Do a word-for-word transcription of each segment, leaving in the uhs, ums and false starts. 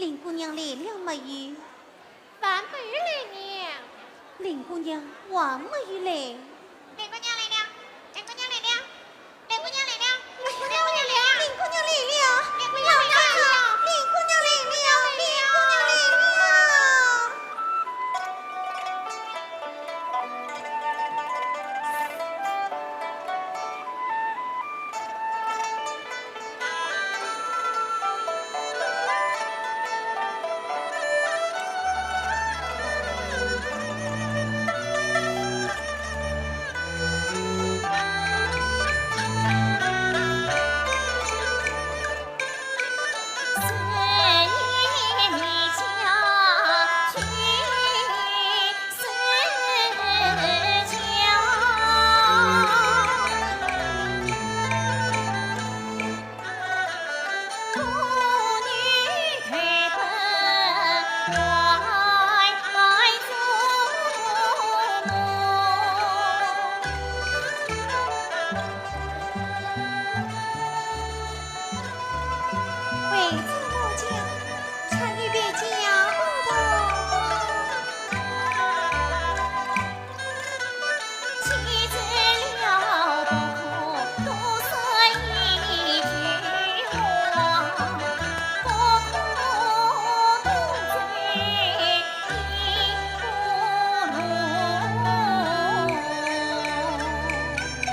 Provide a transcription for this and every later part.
林姑娘来了没有？还没有来呢。林姑娘还没有来。林姑娘来了，林姑娘来了，林姑娘来了，林姑娘来了，林姑娘来了，林姑娘来了，林姑娘来了，林姑娘来了。 为祖母讲，常有别家不同。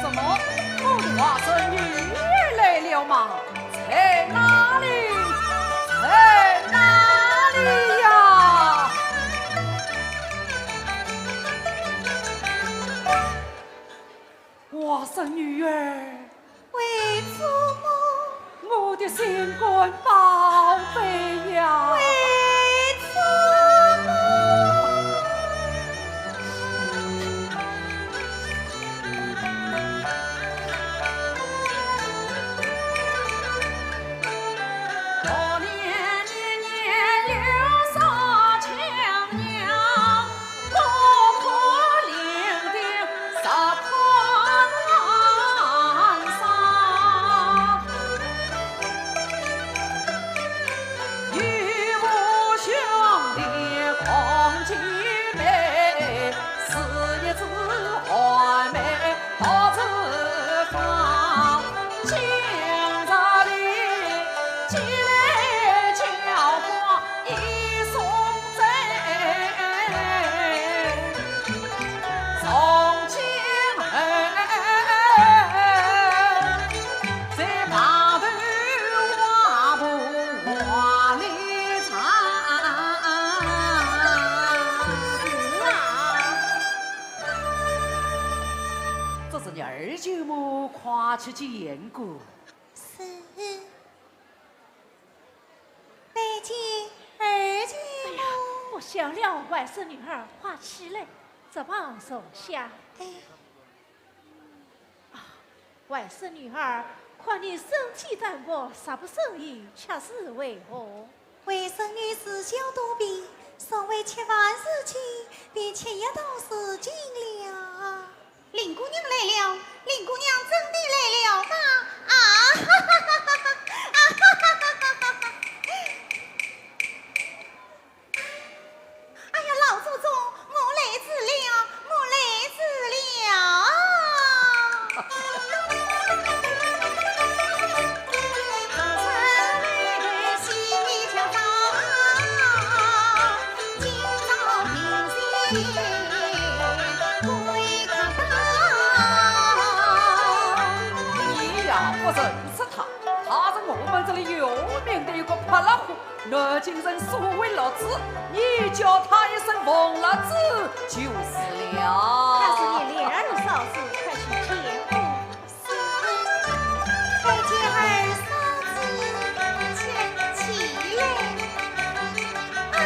怎么，我的外甥女儿来了吗？在哪里？在哪里呀？外甥女儿。为祖母。我的心肝宝贝呀。为祖母。 这是你二舅母，快去见过。是。拜见二舅母。哎呀，不小了，外甥女儿，快起来，这旁坐下。哎。 啊，外甥女儿，看你身体单薄，煞不胜衣，却是为何？为侄女自小多病，所谓吃饭时间，便吃药到时间了。林姑娘来了，林姑娘真的来了吗？啊，哈哈哈哈哈哈！啊，哈哈哈哈哈哈！ 哎呀，老祖宗，我来迟了，我来迟了。你呀，不认识他，他是我们这里有名的一个泼辣货。 南京人素为辣子，你叫他一声王辣子就是了。他是你两儿嫂子，快去见过。拜见二嫂子，请起来。哎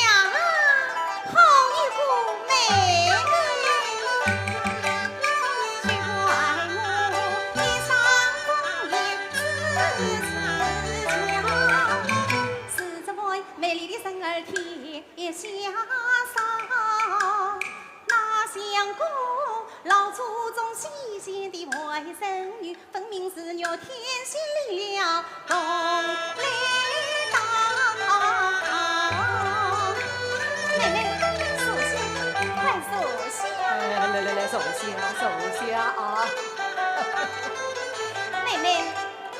呀，好一个妹妹！坐下，坐下啊。妹妹，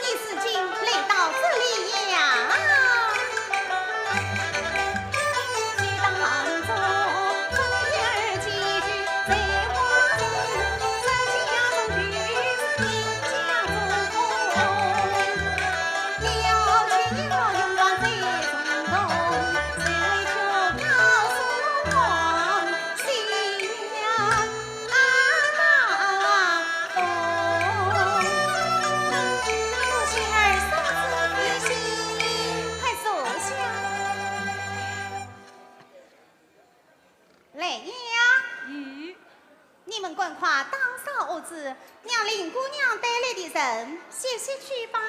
你如今来到这里呀？快坐下。来呀，咦？你们赶快打扫屋子，让林姑娘带来的人歇歇去吧。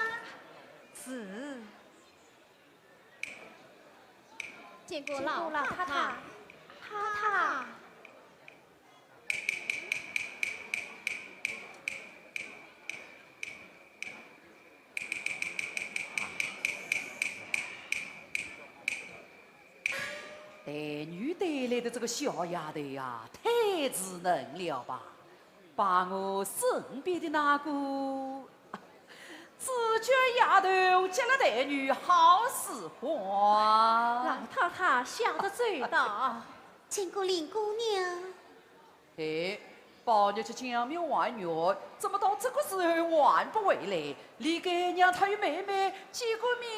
是。见过老太太。太太。 黛玉带来的这个小丫头呀，太稚嫩了吧？把我身边的那个紫鹃丫头接了黛玉好使唤。老太太想得周到。见过林姑娘。 哎，宝玉去江面玩月，怎么到这个时候还不回来？理该让他与妹妹见个面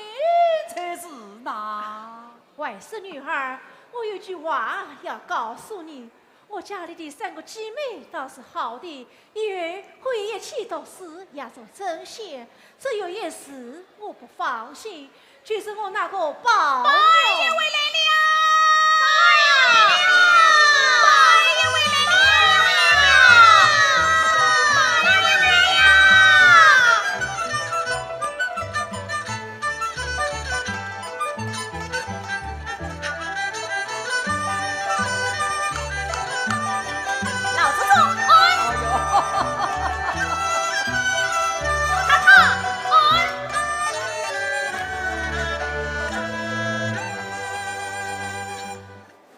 才是呐。外甥女儿，我有句话要告诉你。我家里的三个姐妹倒是好的，以后可以一起读书，也做针线，只有一事我不放心， 就是我那个宝玉。宝玉回来了！宝玉回来了！宝玉回来了！宝玉回来了！老祖宗，哎！太太，哎！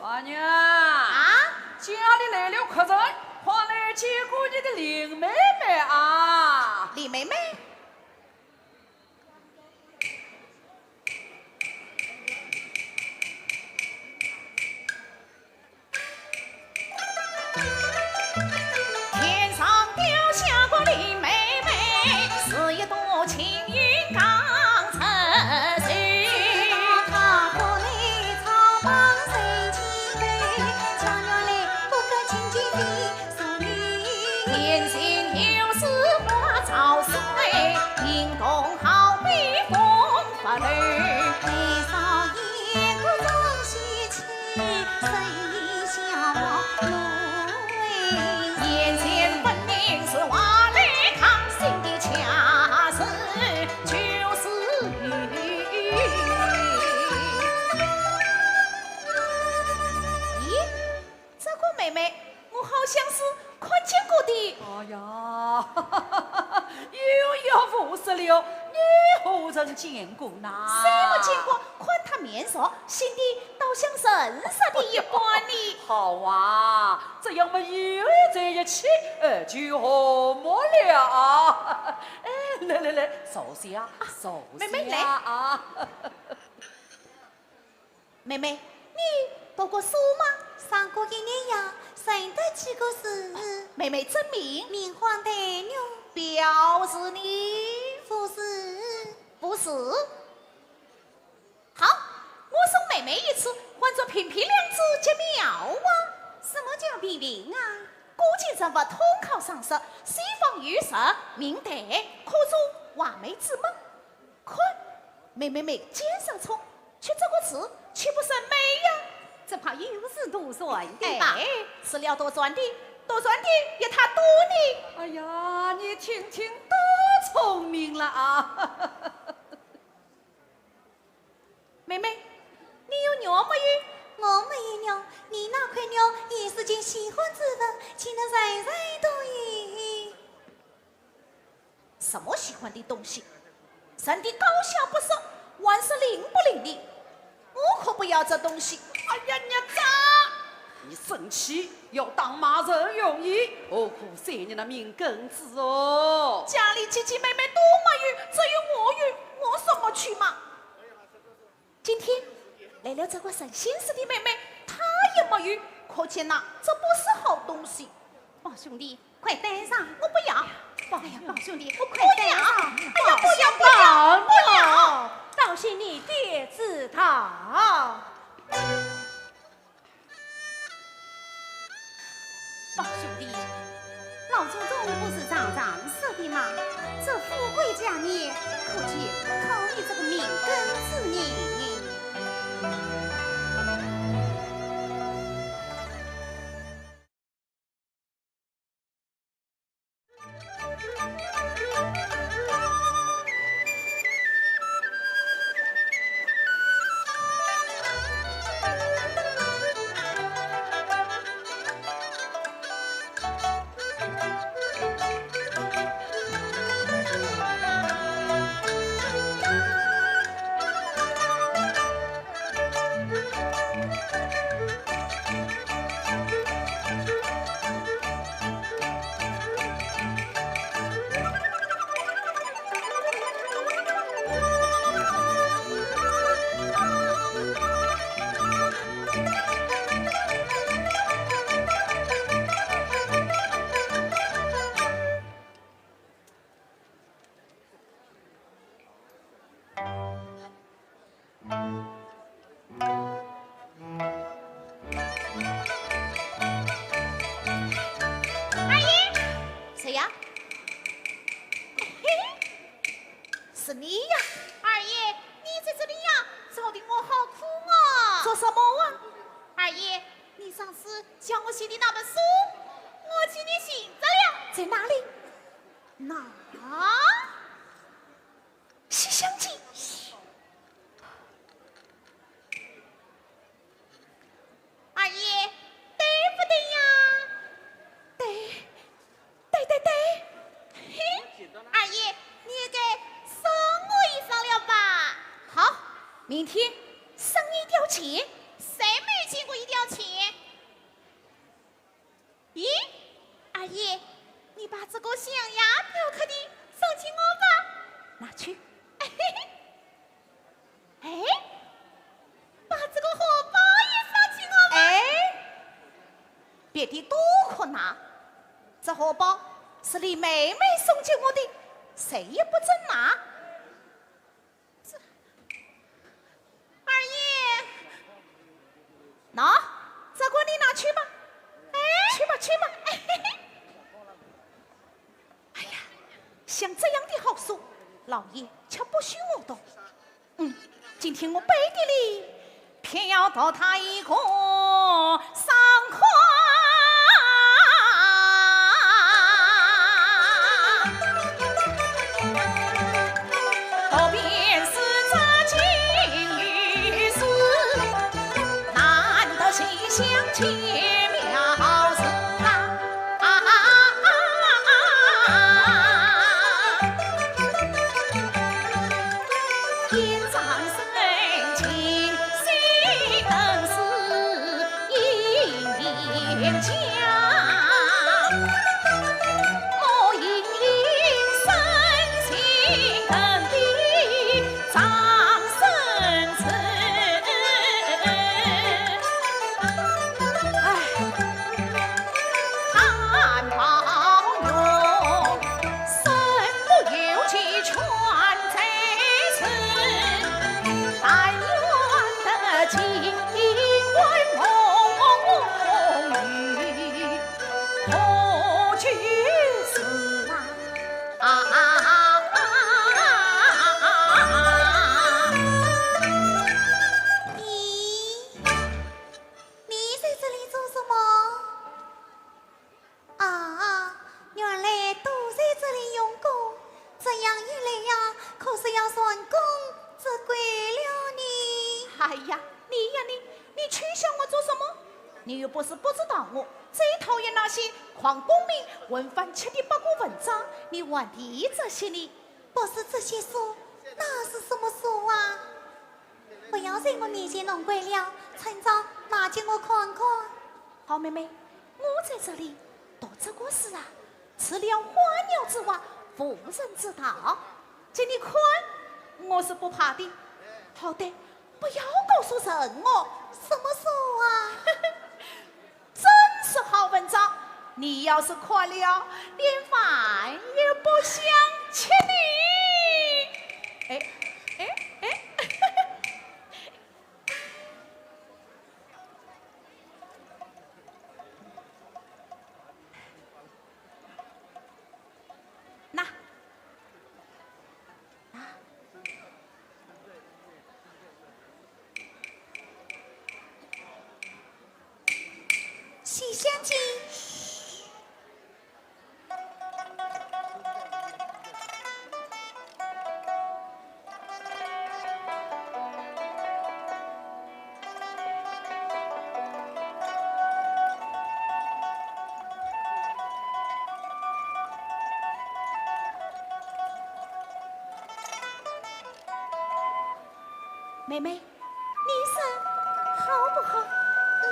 宝玉。啊？家里来了客人，快来见过你的林妹妹啊。林妹妹？ 天上掉下个林妹妹，是一朵青云刚成熟。她和你草房人间头，巧妙来不可亲近的淑女。年轻有时花朝水，灵动好比风发抖。眉梢眼角中喜气， 眼前分明是华丽堂皇的恰似就是你。咦，这个妹妹，我好像是看见过的。哎呀，又要胡说了，你何曾见过呢？谁没见过？ 看她面熟，心底倒像认识的一般呢。好啊，这样么又在一起，呃，就和睦了啊。哎，来来来，坐下，坐下啊。妹妹，来。妹妹，你读过书吗？上过一年呀，认得几个字。妹妹真名？名唤黛玉。表字呢？不是。不是？ 好，我送妹妹一次，唤作评评两字即妙啊。什么叫评评啊？古今人物通考常识，西方有十名旦，可做画眉之目。看，妹妹眉间上冲，却这个字，岂不是美呀？只怕又是杜撰的吧？哎，是了杜撰的，杜撰的也太多呢。哎呀，你听听，多聪明了啊！ 妹妹，你有肉没有？我没有肉，你那块肉也是件稀罕之物，岂能人人都有？什么稀罕的东西？人的高下不说，还是灵不灵的。我可不要这东西。哎呀，孽障！生气，要打骂人容易，何苦伤人的命根子哦？家里姐姐妹妹都没有，只有我有，我怎么去骂？今天来了这个神仙似的妹妹，她也没有，可见呐，这不是好东西。宝兄弟，快带上。我不要。哎呀，宝兄弟，我快带上。哎呀，不要，不要，不要，不要。当心你跌子道。 宝兄弟，老祖宗不是常常说的吗？这富贵家业，可见不靠你这个命根子呢。 二爷，谁呀？嘿嘿，是你呀！二爷，你在这里呀？吵得我好苦啊！做什么啊？二爷，你上次叫我写的那本书，我替你寻着了。在哪里？哪？ 《西厢记》。二爷，对不对呀？对，对对对。嘿，二爷，你也该赏我一赏了吧？好，明天赏你一吊钱。谁没见过一吊钱？ 咦，二爷，你把这个象牙雕刻的赏给我吧。拿去。哎，把这个荷包也赏给我吧。哎，别的都可拿，这荷包是你妹妹送给我的，谁也不准拿。 这，二爷。喏，这个你拿去吧。哎。去吧，去吧。哎呀，像这样的好书，老爷却不许我动。嗯，今天我背地里 偏要讨他一个爽快。河边四只金鱼儿，难得西厢见妙事啊。 哎。 咦，你在这里做什么？ 啊，原来都在这里用功，这样一来呀，可是要蟾宫折桂了呢。哎呀，你呀你，你取笑我做什么？你又不是不知道我最讨厌那些诓功名、混饭吃的八股文章，你还提这些呢？不是这些书，那是什么书啊？不要在我面前弄怪了，趁早拿给我看看。好妹妹，我在这里读这个诗啊，除了花鸟之外，无人知道。给你看，我是不怕的。好的，不要告诉人哦。什么书啊？真是好文章，你要是看了，连饭也不想吃呢。哎，哎，哎。那，啊，西厢记。 妹妹，你说好不好？嗯。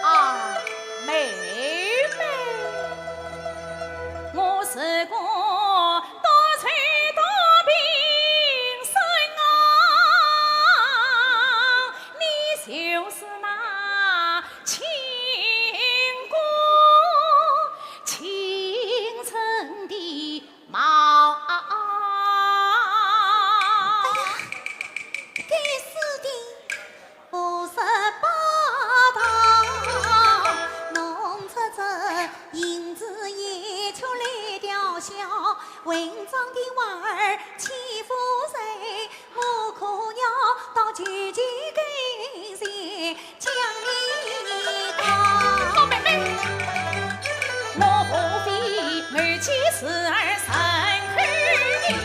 啊，妹妹，我是个多愁多病身啊，你就是那 清官清正的貌。哎呀，该死的，胡说八道，弄出这银子也出来吊销，混账的娃儿欺负谁？ 我可要到舅舅跟前讲理的。好妹妹，我何必为这事儿受苦呢？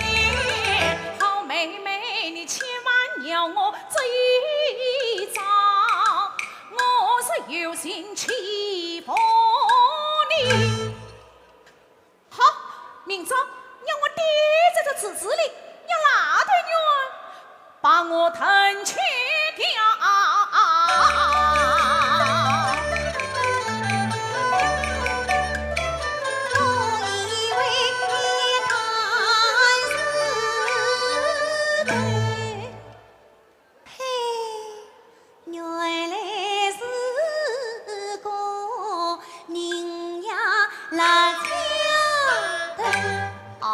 好妹妹，你千万要我这一招，我是有心欺负你。 好，明朝让我爹在这池子里，让那头女儿把我吞吃掉。我以为你还是对 嘿，原来是个人呀，辣椒头。哦，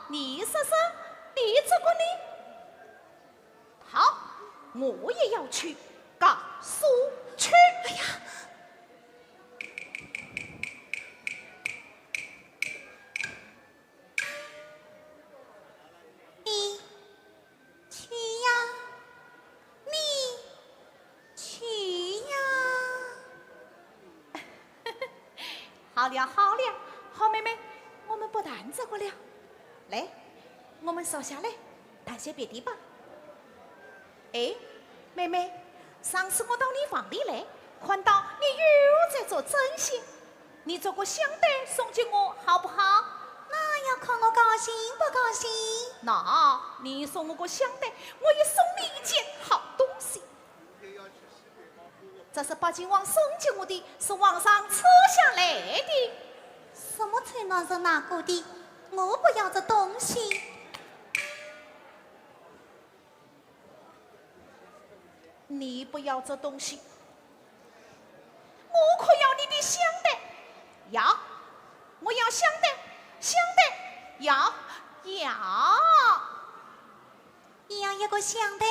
你说说，你这个呢？好，我也要去告诉去。哎呀！ 你去呀，你去呀。好了好了，好妹妹，我们不谈这个了。来，我们坐下来谈些别的吧。 哎，妹妹，上次我到你房里来，看到你又在做针线，你做个香袋送给我好不好？那要看我高兴不高兴。那你送我个香袋，我也送你一件好东西。这是八斤王送给我的，是皇上赐下来的。什么才能是那个的？我不要这东西。 你不要这东西，我可要你的香袋。要，我要香袋，香袋，要，要。要一个香袋，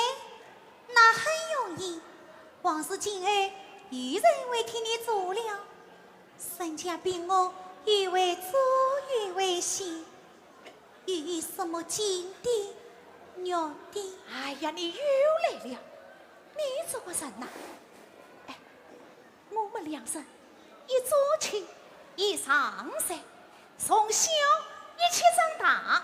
那很容易。王氏今后有人会替你做了，人家比我又会做又会写。 有什么金的、玉的？哎呀，你又来了！你这个人呐，哎，我们两人一朝亲，一生死，从小一起长大，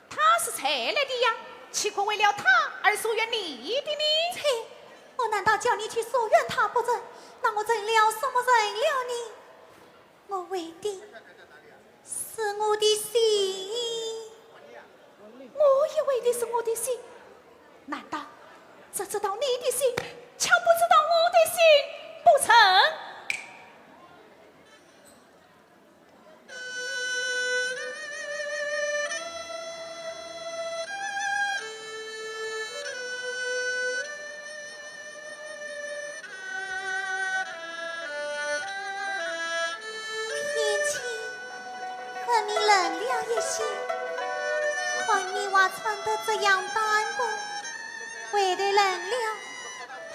他是才来的呀，岂可为了他而疏远你的呢？切，我难道叫你去疏远他不成？那我成了什么人了呢？我为的是我的心。我也为的是我的心。难道只知道你的心，却不知道我的心不成？ 天气分明冷了一些，看你还穿得这样单薄，回头冷了，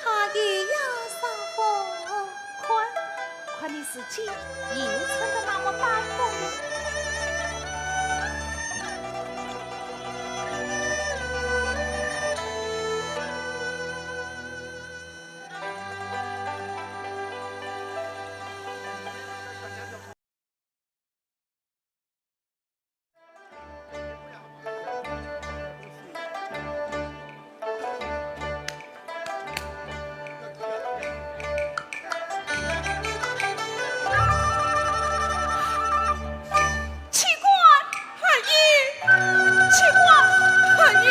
怕又要伤风。看，看你自己也穿得那么单薄了。 奇怪，二爷，奇怪，二爷。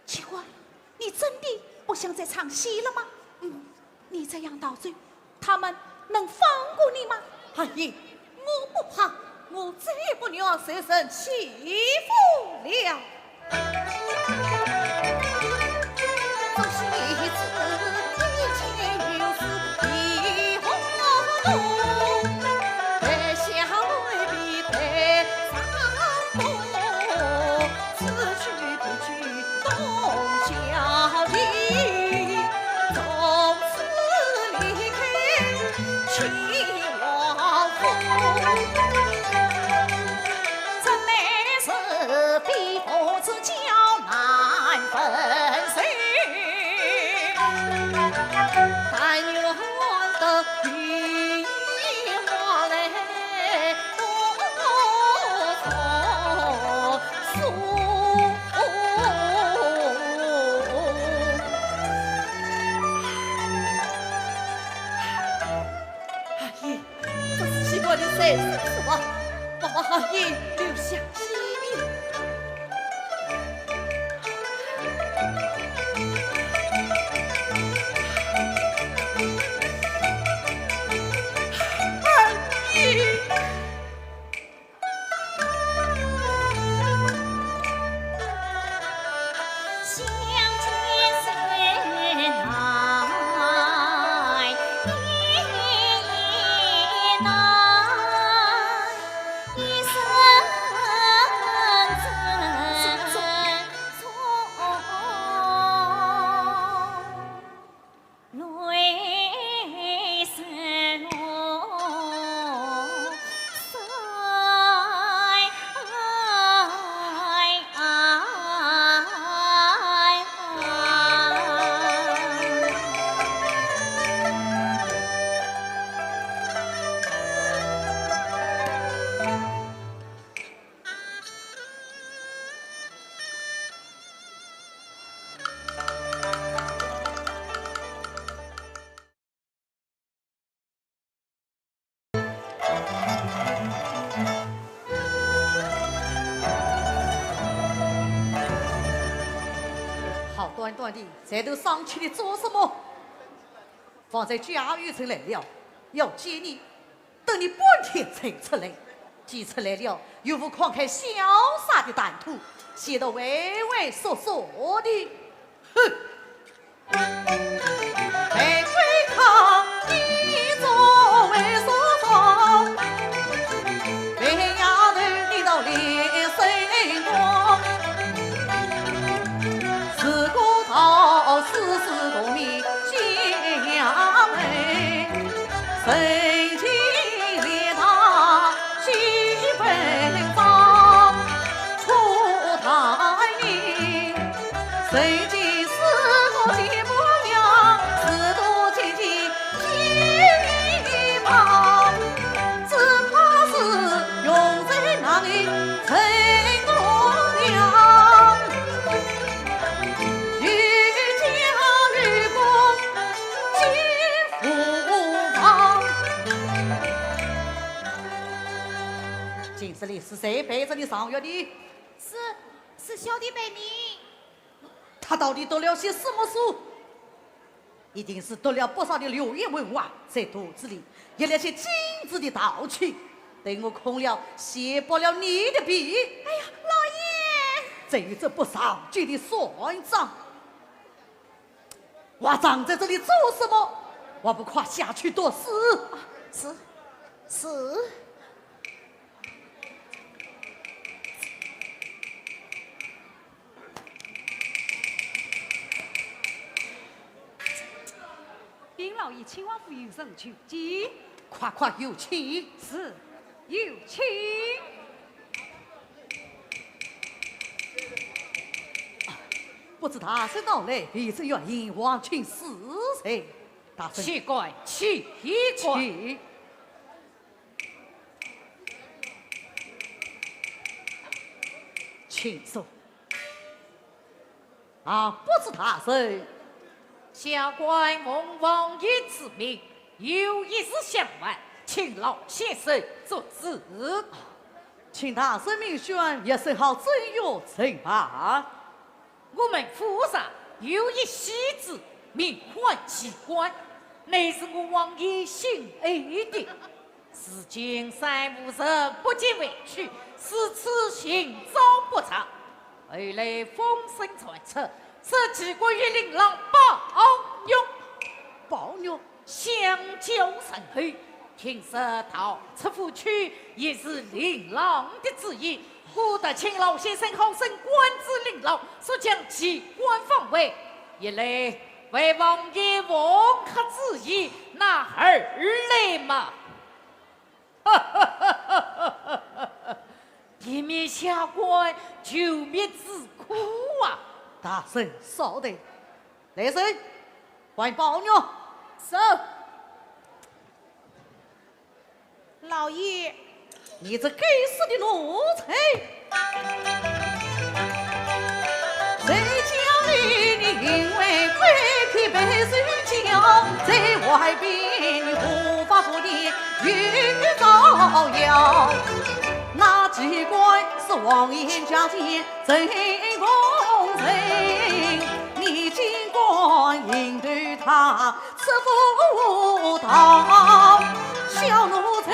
奇怪，你真的不想再唱戏了吗？嗯，你这样逃走，他们能放过你吗？二爷，我不怕，我再也不愿受人欺负了。 阿姨，这是奇怪的事情是吧？爸爸阿姨留下喜讯。阿姨。 好端端的，在这生气的做什么？方才贾雨村来了，要见你，等你半天才出来，既出来了，又不看看潇洒的谈吐，显得畏畏缩缩的。哼！ 谁见是我的这里是谁陪着你赏月的？是，是小弟陪你。他到底读了些什么书？一定是读了不少的流言文化在肚子里，有了些精致的道趣，等我空了，写薄了你的笔。哎呀，老爷！至于这不上进的算账， 还站在这里做什么？还不快下去读诗！是，是。禀老爷，亲王府有人求见。快快有请。是，有请。 不知大人到来，未曾有请王卿赐罪。大人，岂敢，岂敢。请。请坐。啊，不知大人。下官奉王爷之命，有一事相烦，请老先生做主。请大人明宣，月生好怎样成办？ 我们府上有一戏子，名唤琪官，乃是我王爷心爱的。如今三五日不见回去，四处寻找不着。后来风声传出，说琪官与令郎宝玉，宝玉， 相交甚厚，听说逃出府去，也是令郎的主意，故得请老先生好生关照令郎，速将琪官放回。一来为王爷奉客之意，那二来嘛，也免下官求灭之苦啊！大人稍等，来人，唤宝玉。是。 老爷。你这该死的奴才！谁叫你，你因为跪地被人叫，在外边你无法无天与招摇。那琪官是王爷家的正宫人，你竟敢应对他， 这不道，小奴才，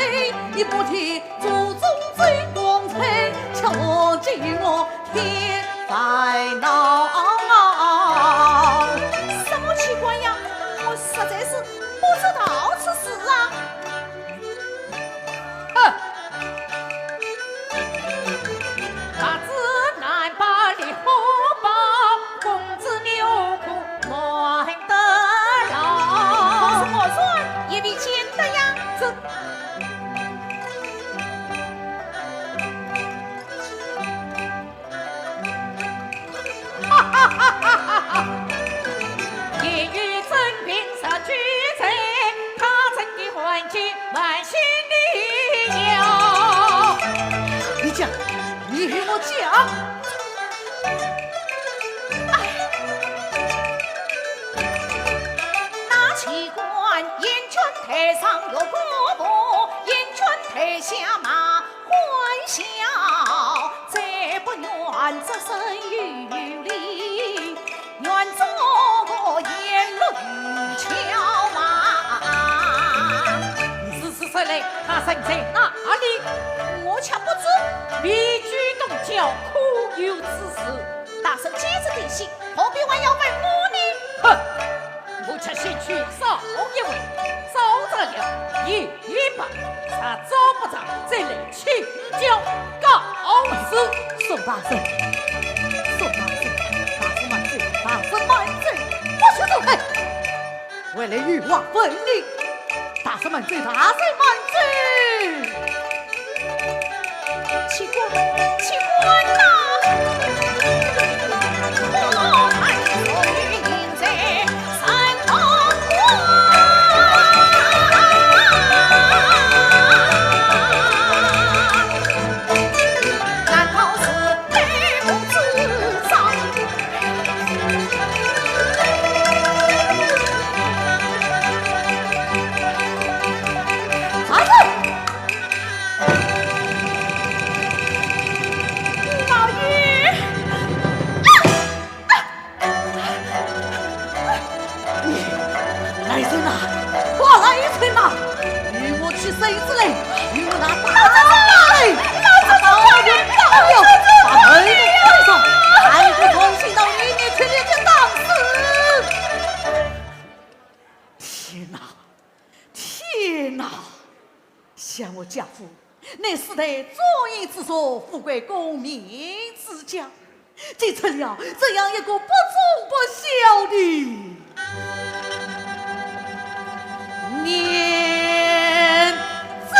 你不提祖宗之功臣，却忘记我添烦恼。什么琪官呀？我实在是不知道此事啊。哼！ 白子难拔梨花宝，公子你何苦难得牢？我说我说，也未见得呀。这，哈哈哈哈哈！言语真凭实据在，他真的还清万心的哟。你讲，你与我讲。哎，那琪官厌倦台上月光浮，厌倦台下马 欢笑，再不愿折身游离，愿做个雁落渔樵啊。如此说来，他身在哪里？我却不知。避居东郊，可有此事？大人既知定性，何必还要问我呢？哼！ 我且先去找一回，找着了一一报，若找不着，再来请教告示。宋大人，宋大人，大人慢走，大人慢走，不许走开！外来有话问你，大人慢走，大人慢走。 琪官，琪官呐！我家父乃世代忠义之族，富贵功名之家，竟出了这样一个不忠不孝的孽子。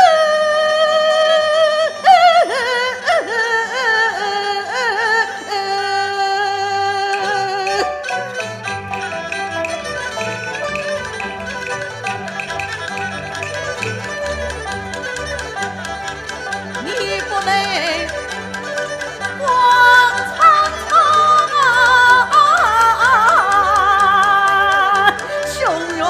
你不能光唱唱啊，胸怀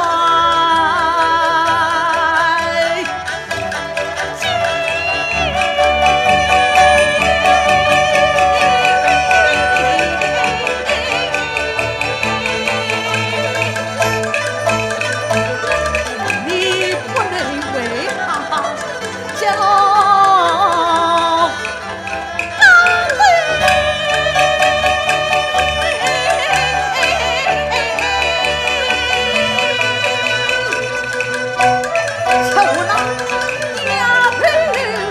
你不能为他叫高飞。叫我那丫头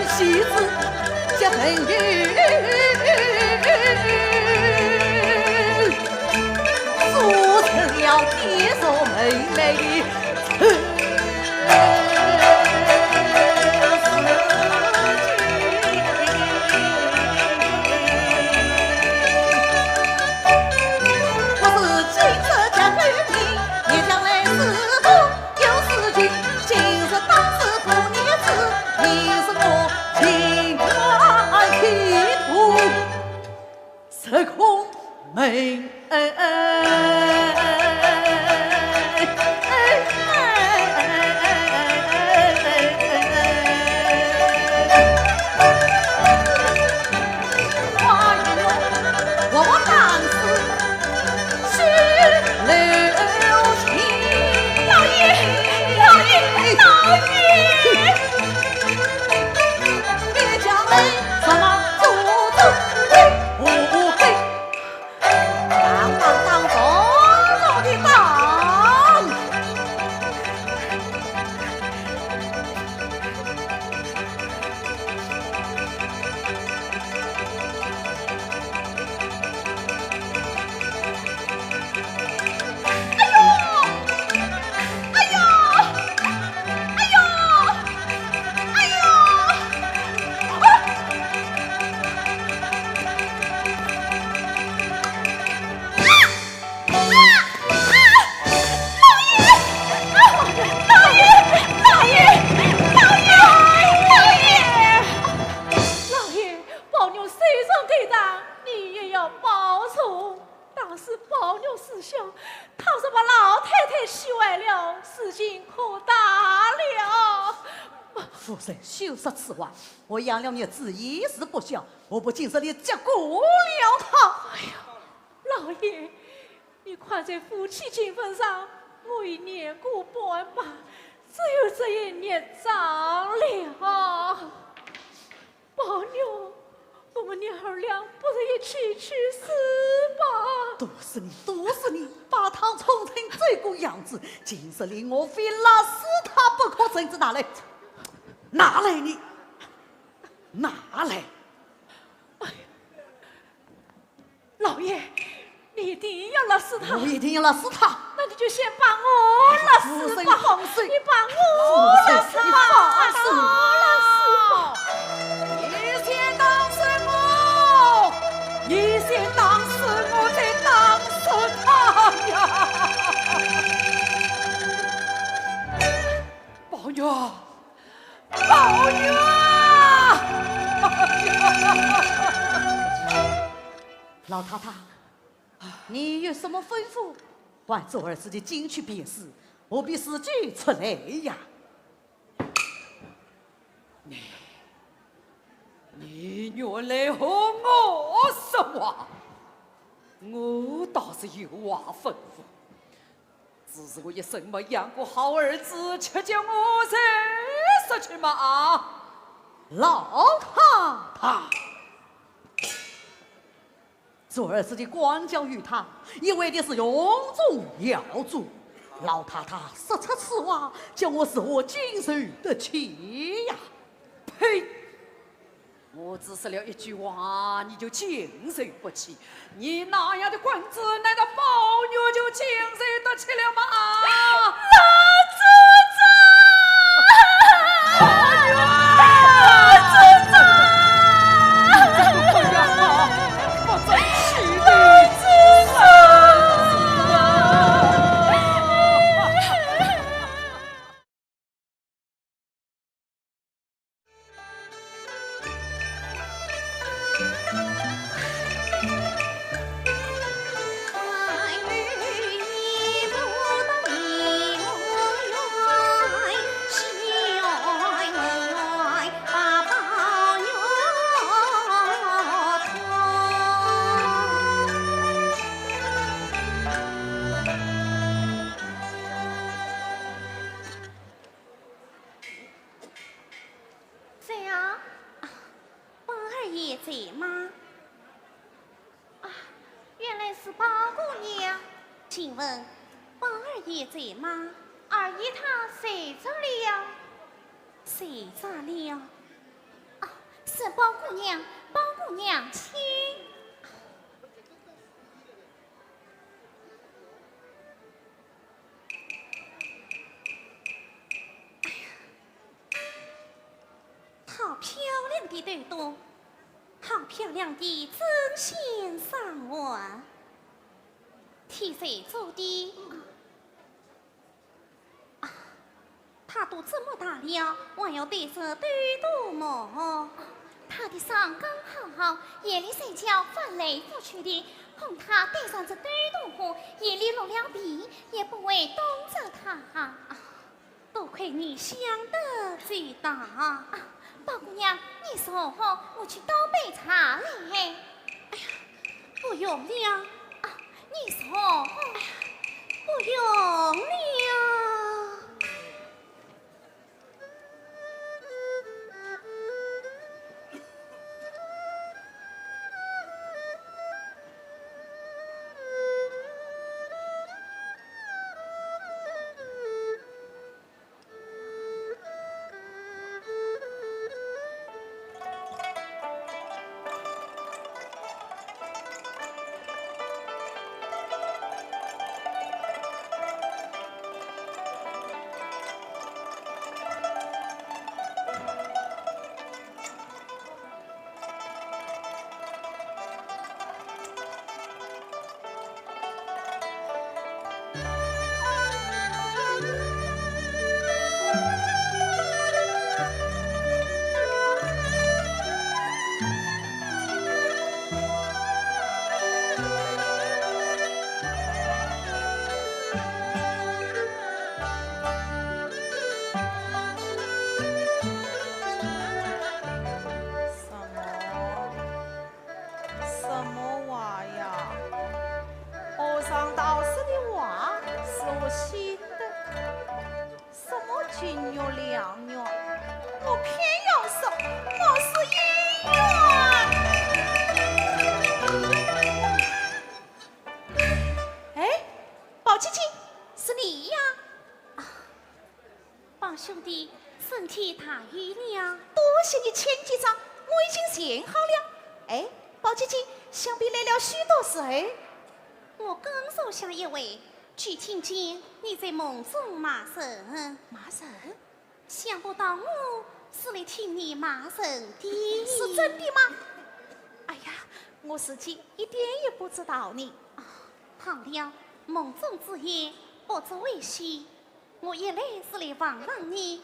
戏子结朋友，做成了爹做妹妹的。 老爷，老爷，老爷！ 老爷，宝玉虽然抵挡，你也要保重。 当时宝玉死后，倘若把老太太气坏了，事情可大了。夫人休说此话，我养了孽子已是不孝，何不今日里结果了他？哎呀，老爷，你看在夫妻情分上，我已念过半吧，只有这一孽障了。 宝玉，我们娘儿俩不如一起去死吧。毒死你，毒死你，把他宠成这个样子，今日里我非勒死他不可。绳子拿来，拿来你，拿来。哎呀， 老爷，你一定要勒死他。我一定要勒死他。那你就先把我勒死吧。夫人放手。你把我勒死吧。夫人，你放手。把我勒死吧。你先打死我，你先打死我，再打死他呀！宝玉， 宝玉啊！老太太，你有什么吩咐？唤珠儿自己进去便是，何必自己出来呀？你，你原来和我说话，我倒是有话吩咐。 只是我一生没养过好儿子，却叫我再说去嘛。啊，老太太，这儿子的管教于他，也为的是荣宗耀祖。老太太说出此话，叫我如何经受得起呀？嘿，我只说了一句话，你就经受不起。你那样的棍子，难道宝玉就经受得起了吗？老祖宗！宝玉！老祖宗！不争气的。老祖宗！ 谁啊？啊，宝二爷在吗？啊，原来是宝姑娘。请问，宝二爷在吗？二爷他睡着了。睡着了？啊，是宝姑娘，宝姑娘，请。 好漂亮的兜兜，好漂亮的针线上环，天才做的。啊，她都这么大了，还要戴着兜兜么？她的伤刚好好，夜里睡觉翻来覆去的，碰她戴上这兜兜后，夜里落了皮也不会冻着她。啊， 多亏你想得周到。啊，宝姑娘，你坐好，我去倒杯茶来。哎呀，不用了。啊，你坐好。哎呀，不用了。 什么？什么话呀？和尚道士的话是我信的，什么金玉良缘，我偏要说我是姻缘。哎，宝姐姐，是你呀？啊， 宝兄弟，身体大愈了？多谢你千金赏，我已经全好了。哎，宝姐姐，想必来了许多人。我刚坐下一会，只听见你在梦中骂人。骂人？想不到我是来听你骂人的。是真的吗？哎呀，我自己一点也不知道呢。啊，好了，梦中之言，不足为喜。 我一来是来望望你，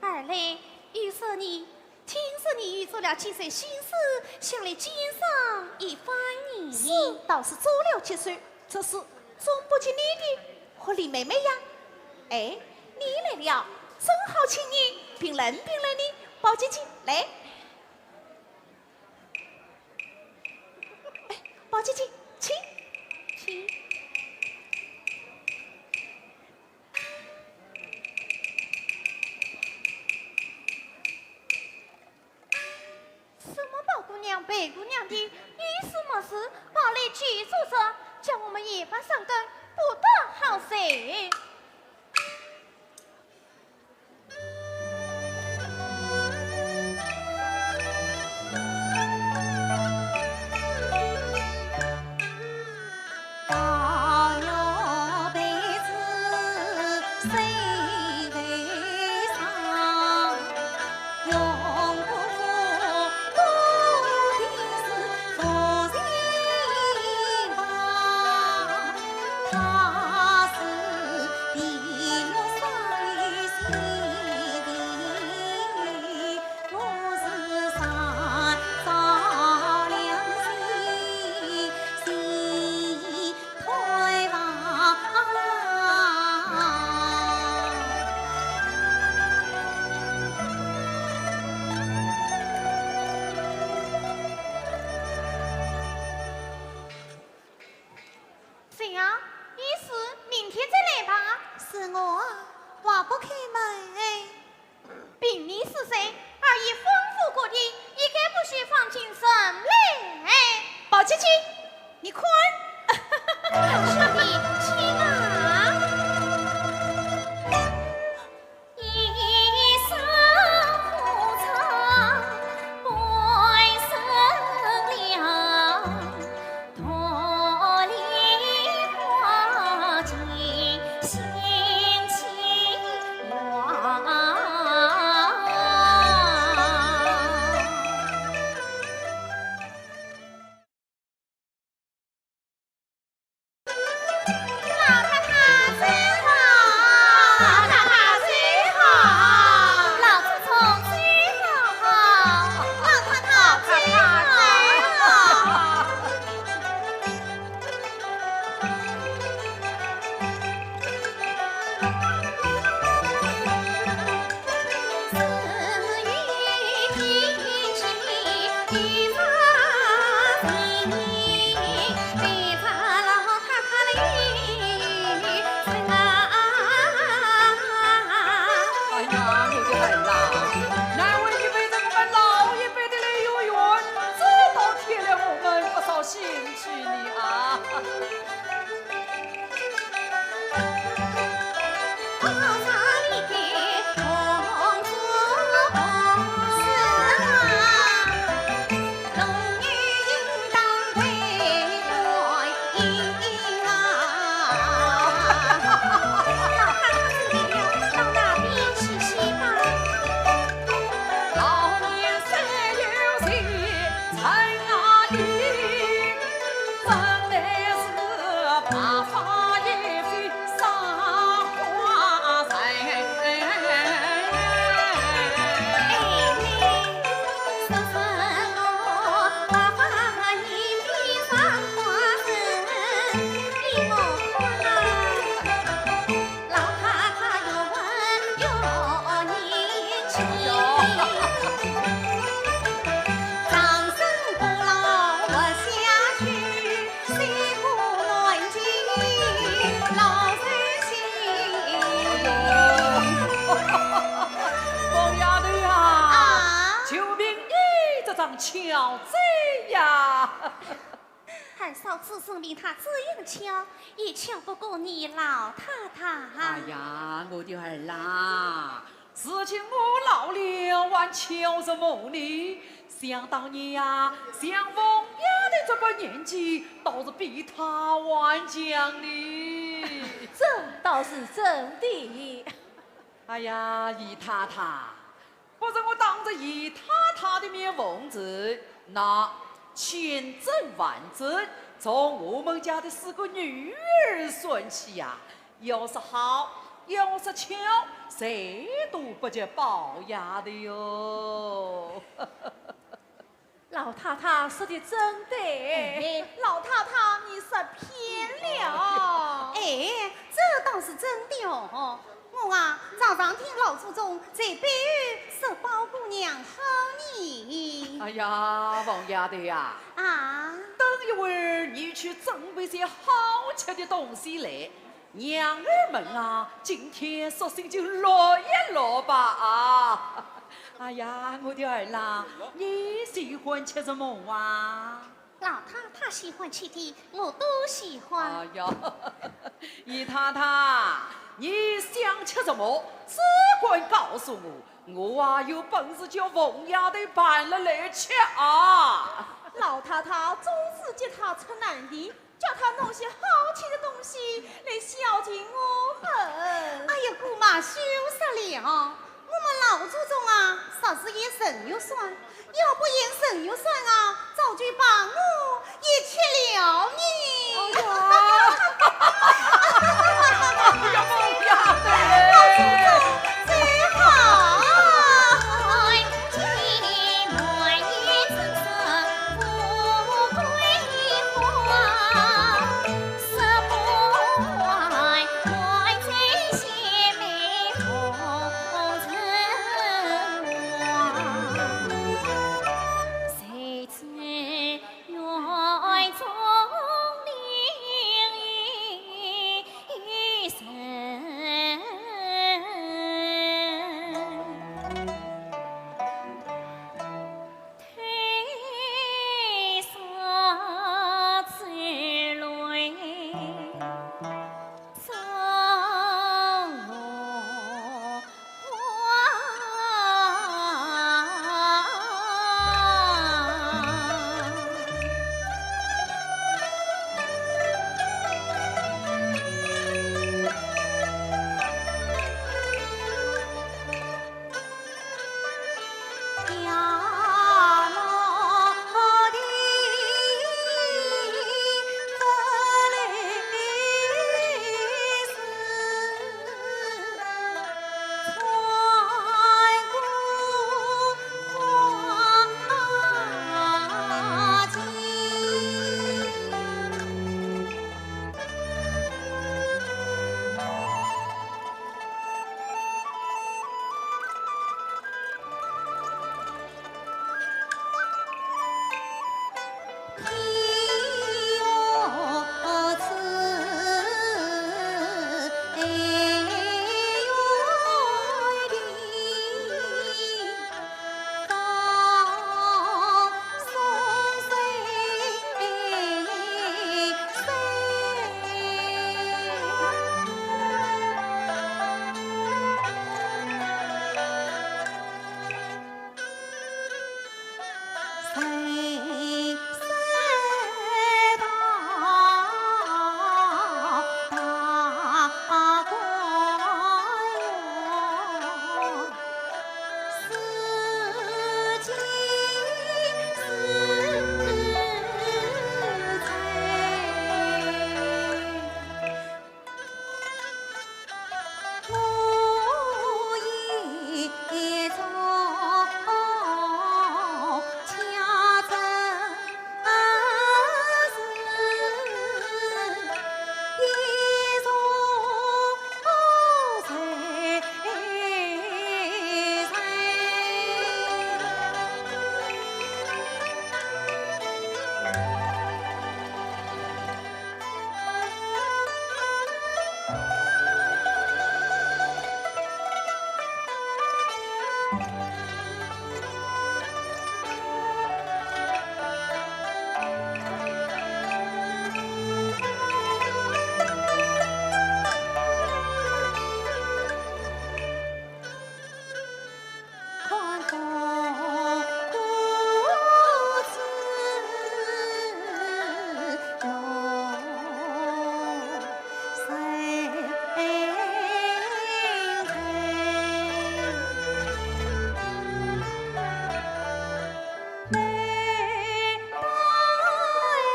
二来又说你，听说你又做了几首新诗，想来鉴赏一番呢。是，倒是做了几首，只是总不及你的和林妹妹呀。哎，你来了，正好请你评论评论呢，宝姐姐，来。哎，宝姐姐，请。请。 什么宝姑娘、白姑娘的，有事没事跑来叫着，叫我们一班三更不得好睡。呀，你是明天再来吧。是我啊，我不开门哎。凭你是谁，而已吩咐过的，你该不是放进人来。宝姐姐，你看。兄弟，且慢。 老太太走好，老太太走好，老祖宗走好，老太太走好。哎呀，我的儿啊，难为你背着我们老一辈的泪又冤，这倒添了我们不少心去呢啊。 凤丫头啊，啊？就凭你这张巧嘴呀！ 二嫂子认为她这样巧，也巧不过你老太太。哎呀，我的儿啊，如今我老了，还巧什么呢？想当年呀，像凤丫头这把年纪，倒是比她还强呢。这倒是真的。哎呀，姨太太， 不是我当着姨太太的面奉旨，那千真万真，从我们家的四个女儿算起呀，要说好，要说巧，谁都不及宝丫头哟。老太太说的真的。哎，老太太，你说偏了。哎，这倒是真的哦。 我啊，常常听老祖宗在背后说宝姑娘好呢。哎呀，凤丫头呀，啊？等一会儿你去准备些好吃的东西来，娘儿们啊，今天索性就乐一乐吧啊！哎呀，我的儿啦，你喜欢吃什么啊？ 老太太喜欢吃的，我都喜欢。哎呀，姨太太，你想吃什么，只管告诉我，我啊有本事叫凤丫头办了来吃啊。老太太总是给她出难题，叫她弄些好吃的东西来孝敬我们。哎呀，姑妈，休说了，我们老祖宗啊，说是言陈玉算， 要不言陈玉算啊，早就把我也吃了呢。哎呀，哎呀，凤丫头嘞！老祖宗，最好。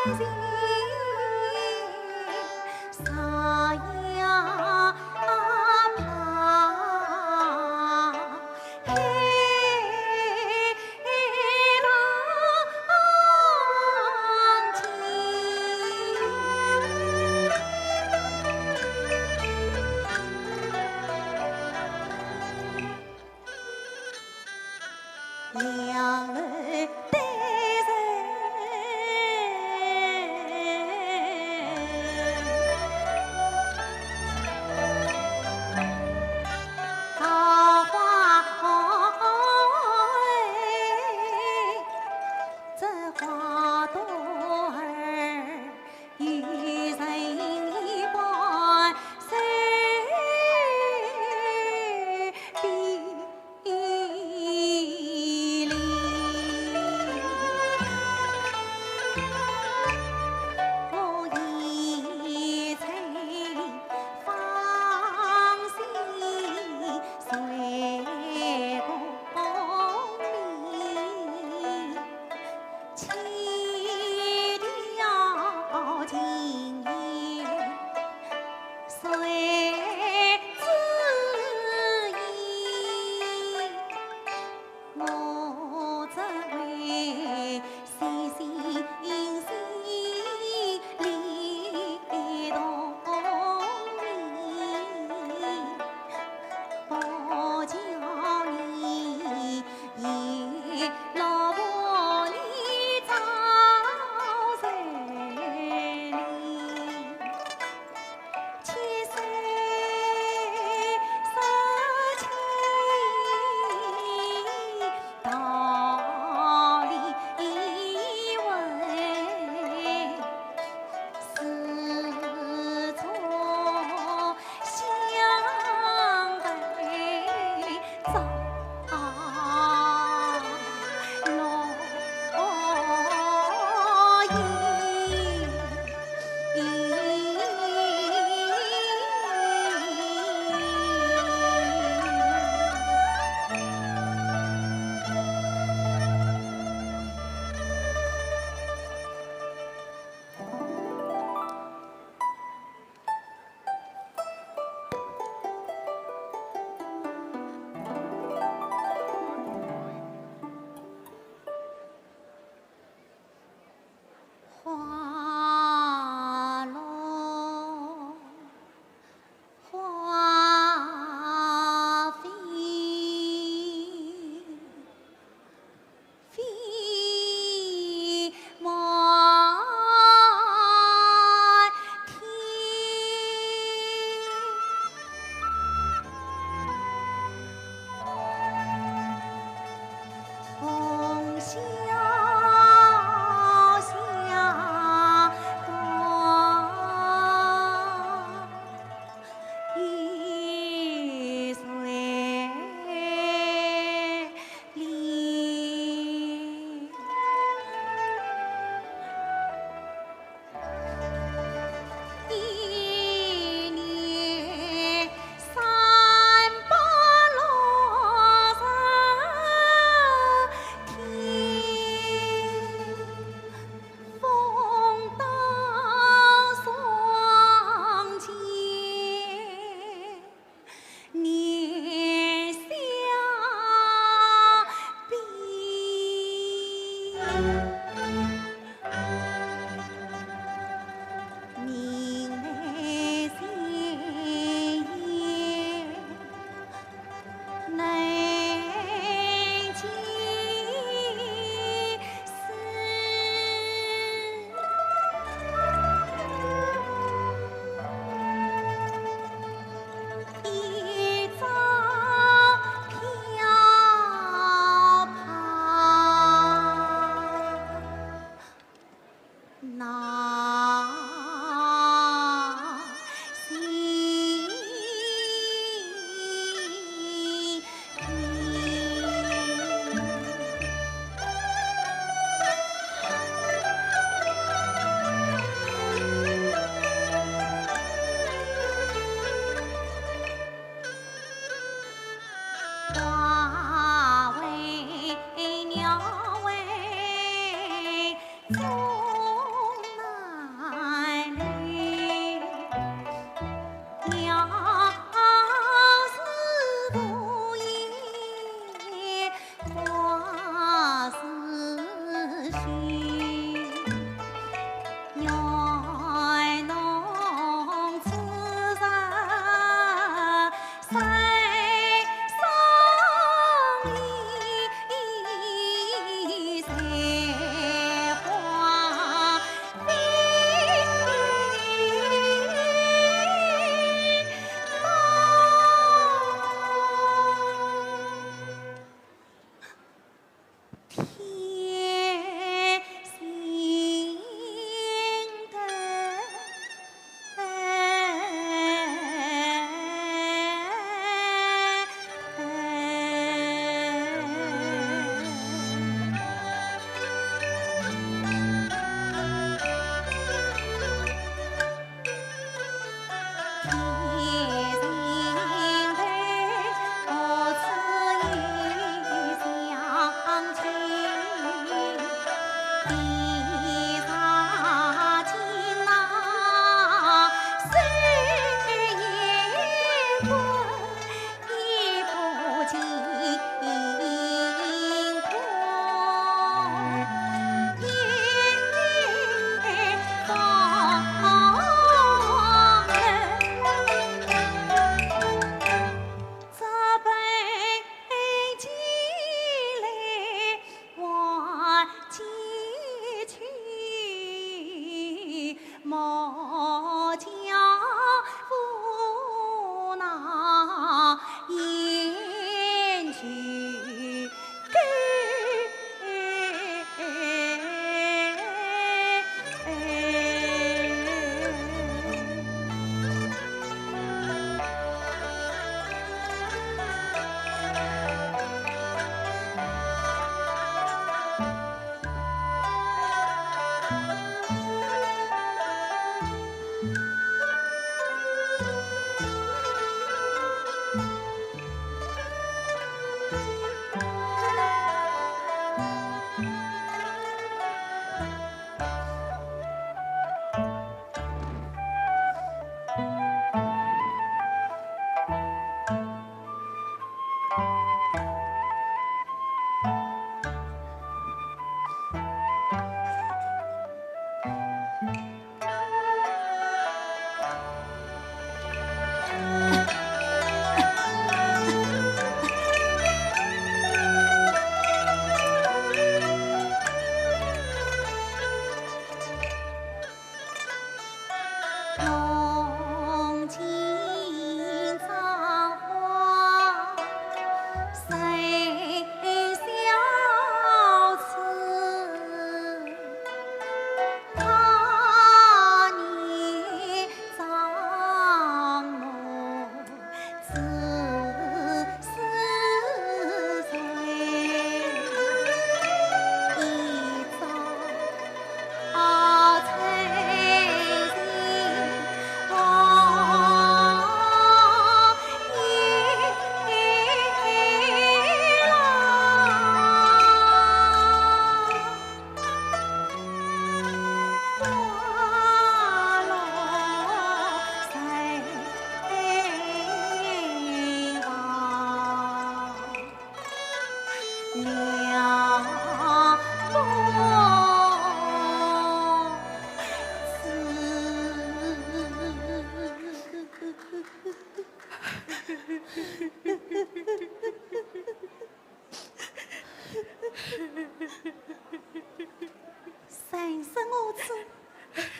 两岸对人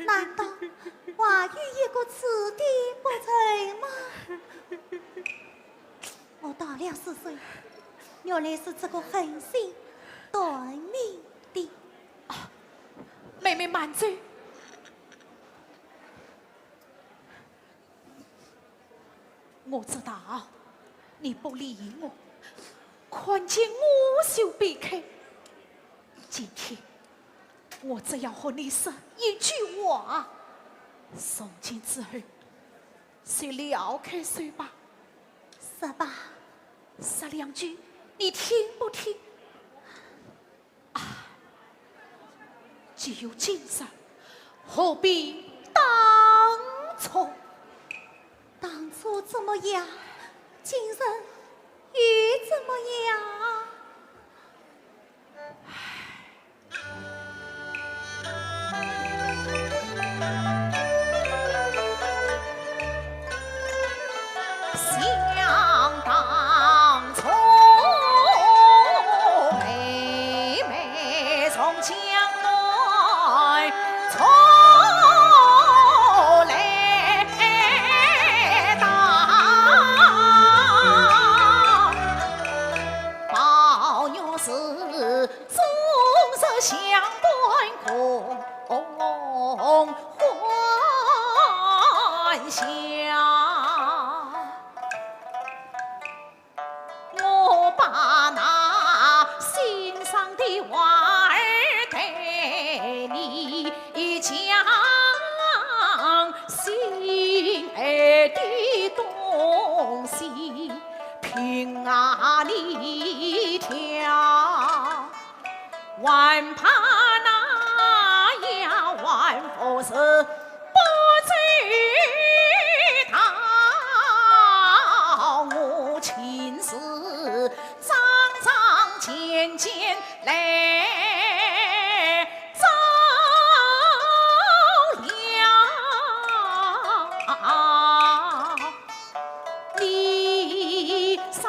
难道还有一个此地不成吗？我到了四岁，原来是这个狠心断命的。啊，妹妹慢走。 我知道你不理我，看见我就避开。今天我只要和你说一句话，从今之后，就了开手吧。说吧。说两句，你听不听？啊，既有今日，何必当初？当初怎么样，今日又怎么样？唉。 想当初，妹妹从江南出来到，宝玉是终日相伴，共欢笑。 我把那心上的话儿对你讲，心爱的东西凭啊你挑。 还怕那丫鬟服侍不周到，我亲自桩桩件件来照料。 你少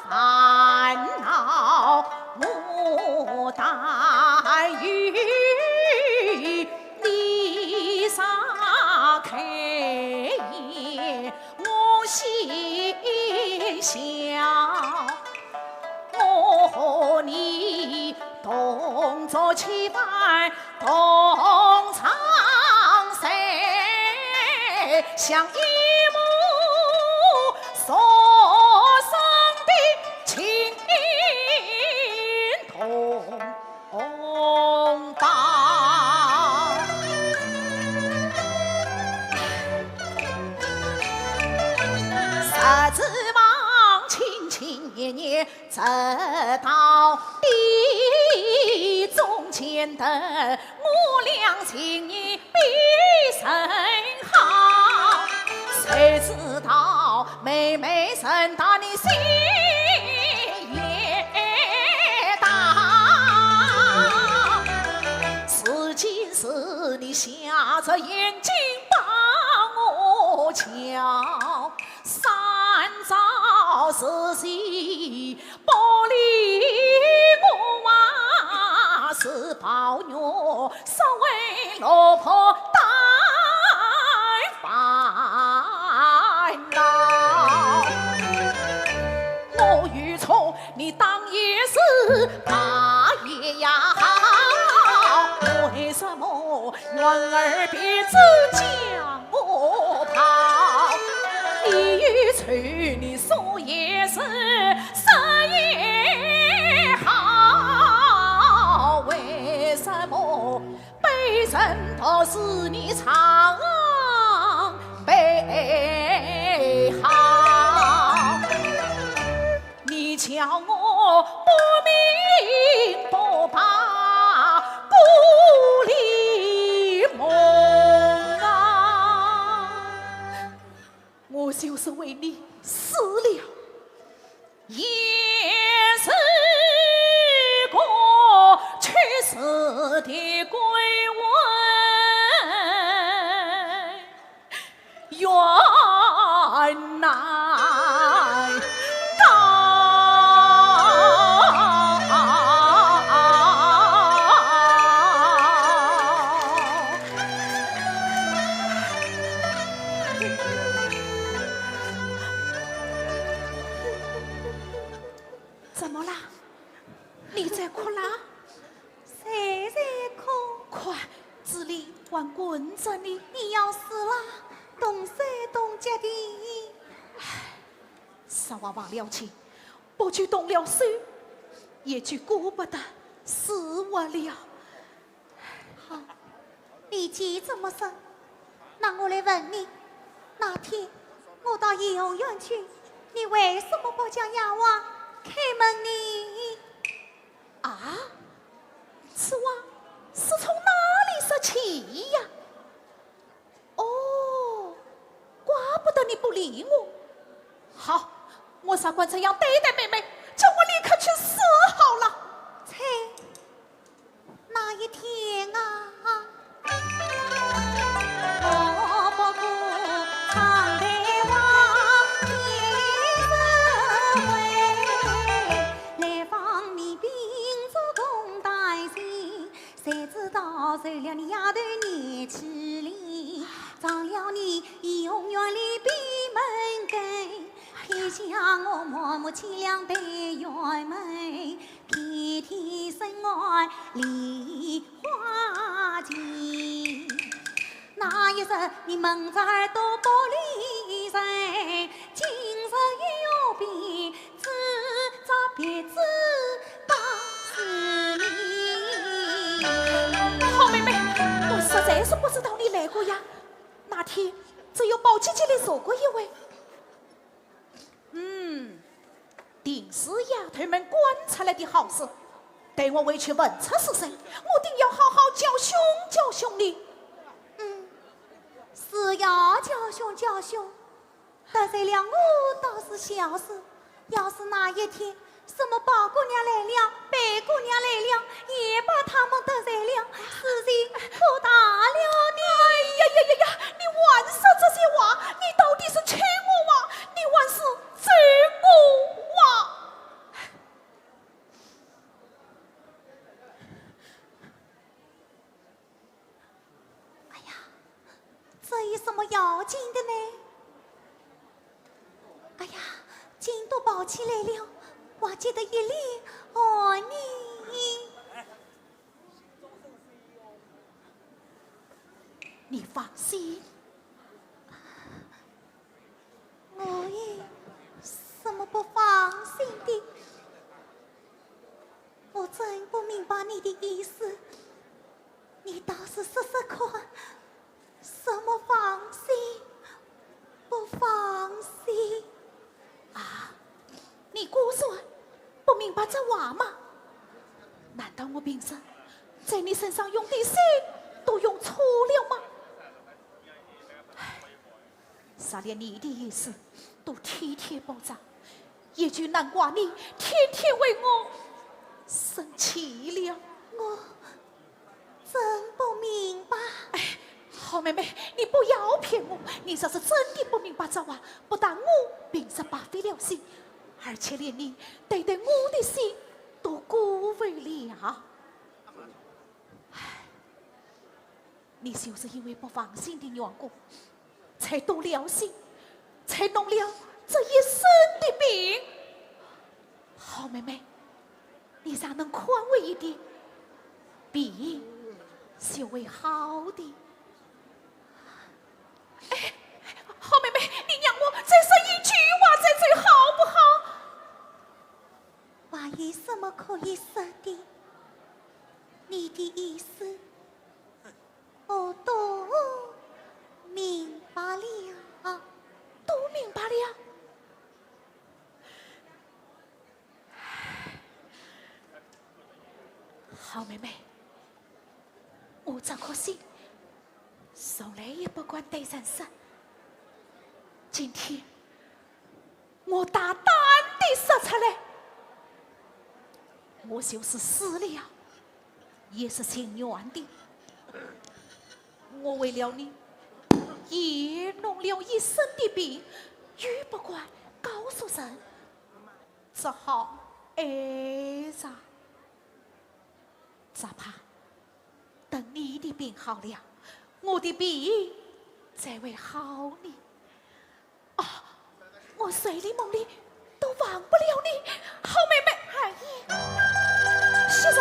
烦恼，我担忧，你少开言，我心笑。我和你同坐七番， 同床睡，像一母所生的情同胞。日子望亲亲热热， 直到地中间的，我俩情谊必甚好。谁知道妹妹人大，你心也大，是今是你瞎着眼睛把我瞧，三朝四夕 不理我啊，是宝玉所为落魄担烦恼。我与错，你当也是，罢也好，为什么 元儿必子将我抛，你与仇，你说也是，说也好，为什么被人道是你常被好？ 你叫我不明不白，不理梦啊！我就是为你死了，也是个去世的鬼魂。 原难逃。怎么啦？你在哭啦？谁在哭？快，这里还滚着呢。你要死了，动手动脚的。唉，啥话忘了去，不去动了手，也就顾不得死活了。 好，你既这么说，那我来问你，那天我到游园去，你为什么不叫丫鬟开门呢？啊？此话是从哪里说起呀？ 哦，怪不得你不理我。好，我才敢这样对待妹妹，叫我立刻去死好了。切，那一天啊，我不顾长亭花，一生为来访你并作共担心。 谁知道受了你丫头年纪哩，撞了你怡红院里闭门羹，天下我满目凄凉对辕门，遍地生外梨花尽。那一日你蒙着耳朵不理睬，今日又变 只着别枝把思念。好妹妹，我实在是不知道你来过呀。那天只有宝姐姐来坐过一回。嗯，定是丫头们惯出来的好事。待我回去问出是谁，我定要好好教训教训你。嗯，是要教训教训。 得罪了我倒是小事，要是那一天什么宝姑娘来了，贝姑娘来了，也把她们得罪了，事情可大了呢。哎呀呀呀呀，你还说这些话，你到底是气我哇，你还是咒我哇？ 哎呀，这有什么要紧的呢？哎呀，京都跑起来了，我记得一粒哦你。你放心，我有什么不放心的？我真不明白你的意思。 你倒是说说看，什么放心不放心？啊，你果然不明白这话吗？难道我平时在你身上用的心都用错了吗？唉， 若连你的意思都体贴不着，也就难怪你天天为我生气了。我真不明白。哎，好妹妹，你不要骗我，你若是真的不明白这话，不但我平时白费了心，而且连你对待我的心都辜负了。唉， 你就是因为不放心的缘故，才多了心，才弄了这一身的病。好妹妹，你若能宽慰一点，病就会好的。哎，好妹妹，你让我再说一句话再走好不好？话有什么可以说的？你的意思 我都明白了。都明白了？好妹妹，我这颗心从来也不敢对人说。今天 我大胆地说出来，我就是死了，也是情愿的。我为了你，也弄了一身的病，又不敢告诉人，只好挨着。只怕 等你的病好了，我的病才会好呢。我睡里梦里都忘不了你，好妹妹。二爷，袭人，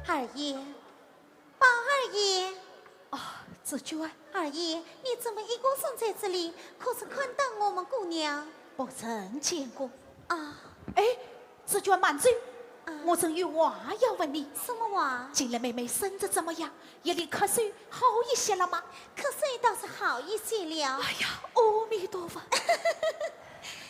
二爷。二爷，宝二爷。啊，紫鹃。二爷，你怎么一个人在这里？可曾看到我们姑娘？不曾见过。啊。哎，紫鹃慢走。啊。我正有话要问你。什么话？近来妹妹身子怎么样？一脸咳嗽，好一些了吗？咳嗽倒是好一些了。哎呀，阿弥陀佛。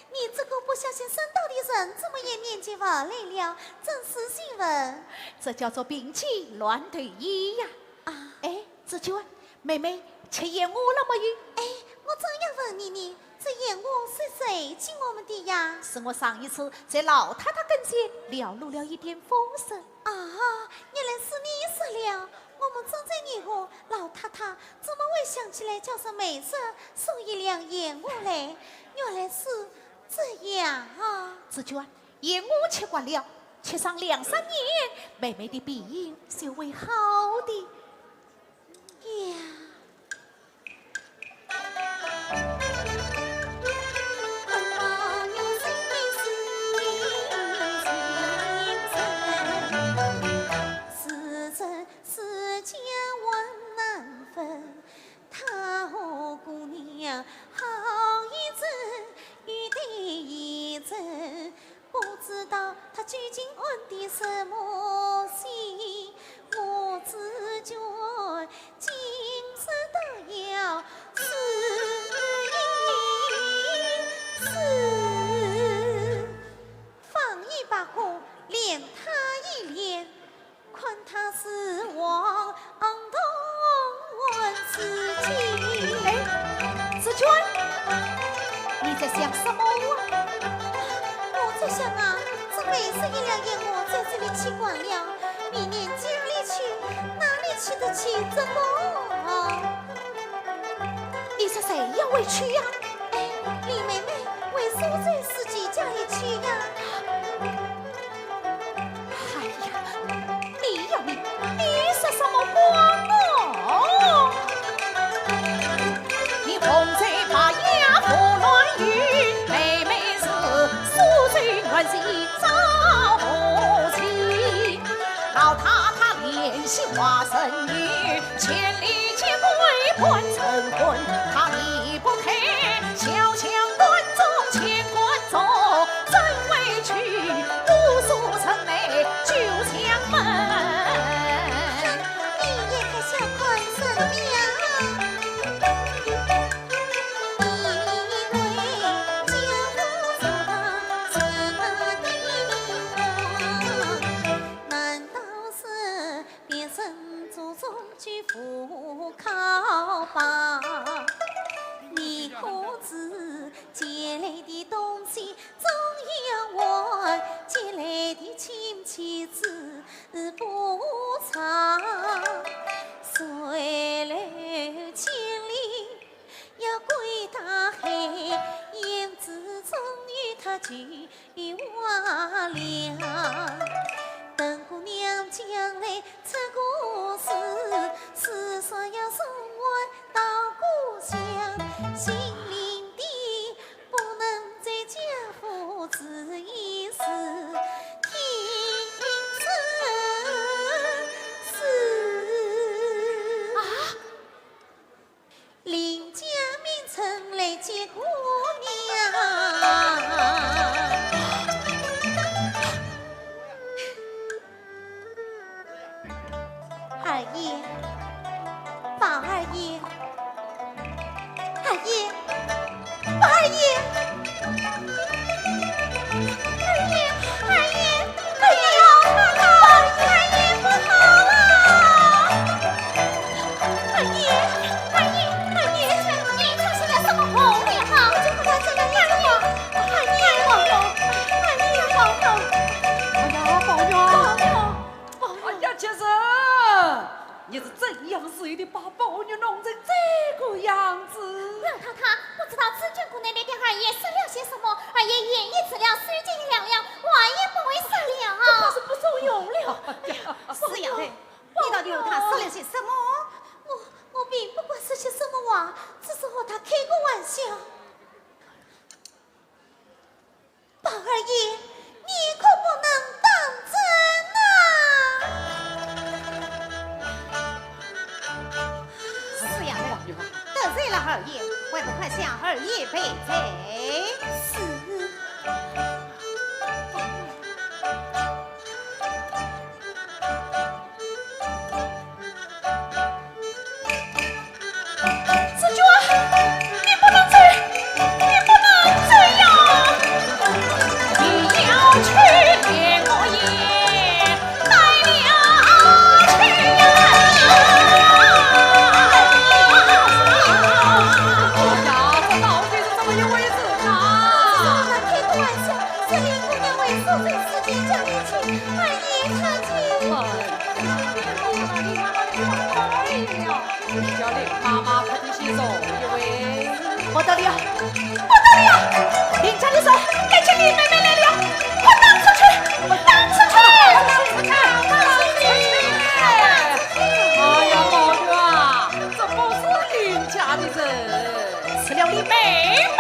你这个不小心生道的人，怎么也年纪不来了？真是奇闻。这叫做病急乱投医呀。啊。哎，紫鹃，妹妹吃燕窝了没有？哎，我正要问你呢，这燕窝是谁给我们的呀？是我上一次在老太太跟前了露了一点风声。啊，原来是你说了。我们正在疑惑老太太怎么会想起来叫声妹子送一两燕窝来，原来是这样啊。紫鹃，燕窝吃惯了，吃上两三年，妹妹的病就会好的。呀。不知道她究竟安的什么心，我只觉精神都要死一死。方卿把话连他一连， 看他是望东问西。哎，紫鹃，你在想什么啊？我在想啊，这妹子一两燕窝在这里吃惯了，明年家里去，哪里吃得起这个？你说谁要回去呀？哎，李妹妹回苏州自己家里去呀。 哎呀，你呀你，你说什么话哦？你捧着把呀胡乱语，妹妹是苏州原是遭不起。老太太怜惜花生女，千里 千回半成婚，她已不肯，小强关中千关中，怎回去？姑苏城内就墙门。你也太小看人了。因为江湖上什么的话，难道是 别人祖宗就不靠吧？你可知借来的东西总要还，借来的亲戚子不差。水流千里，要归大海，胭脂终于她就 已化了。等姑娘将来出个世，世上要送还到故乡，心灵的不能再交付之一事，听着。怎样使得把宝玉弄成这个样子？老太太，不知道紫鹃姑奶奶对二爷说了些什么，二爷眼也直了，手脚也凉了，话也不会说了。这可是不中用了。哎呀，是呀，宝玉啊，你到底和他说了些什么？我，我并不敢说些什么话，只是和他开个玩笑。 宝二爷，你可不能当真呐！是呀，得罪了二爷，还不快向二爷赔罪？是。 紫鹃，你不能走，你不能走呀！你要去，连我也带了去呀！哎呀，这到底是怎么一回事啊？开个玩笑，这里姑娘为受罪，自己讲理去，二爷他去。哎， 你叫林妈妈快点去坐一回。不得了，不得了！林家的人带着林妹妹来了，快打出去，打出去！哎呀，宝玉啊，这不是林家的人，是了林妹妹。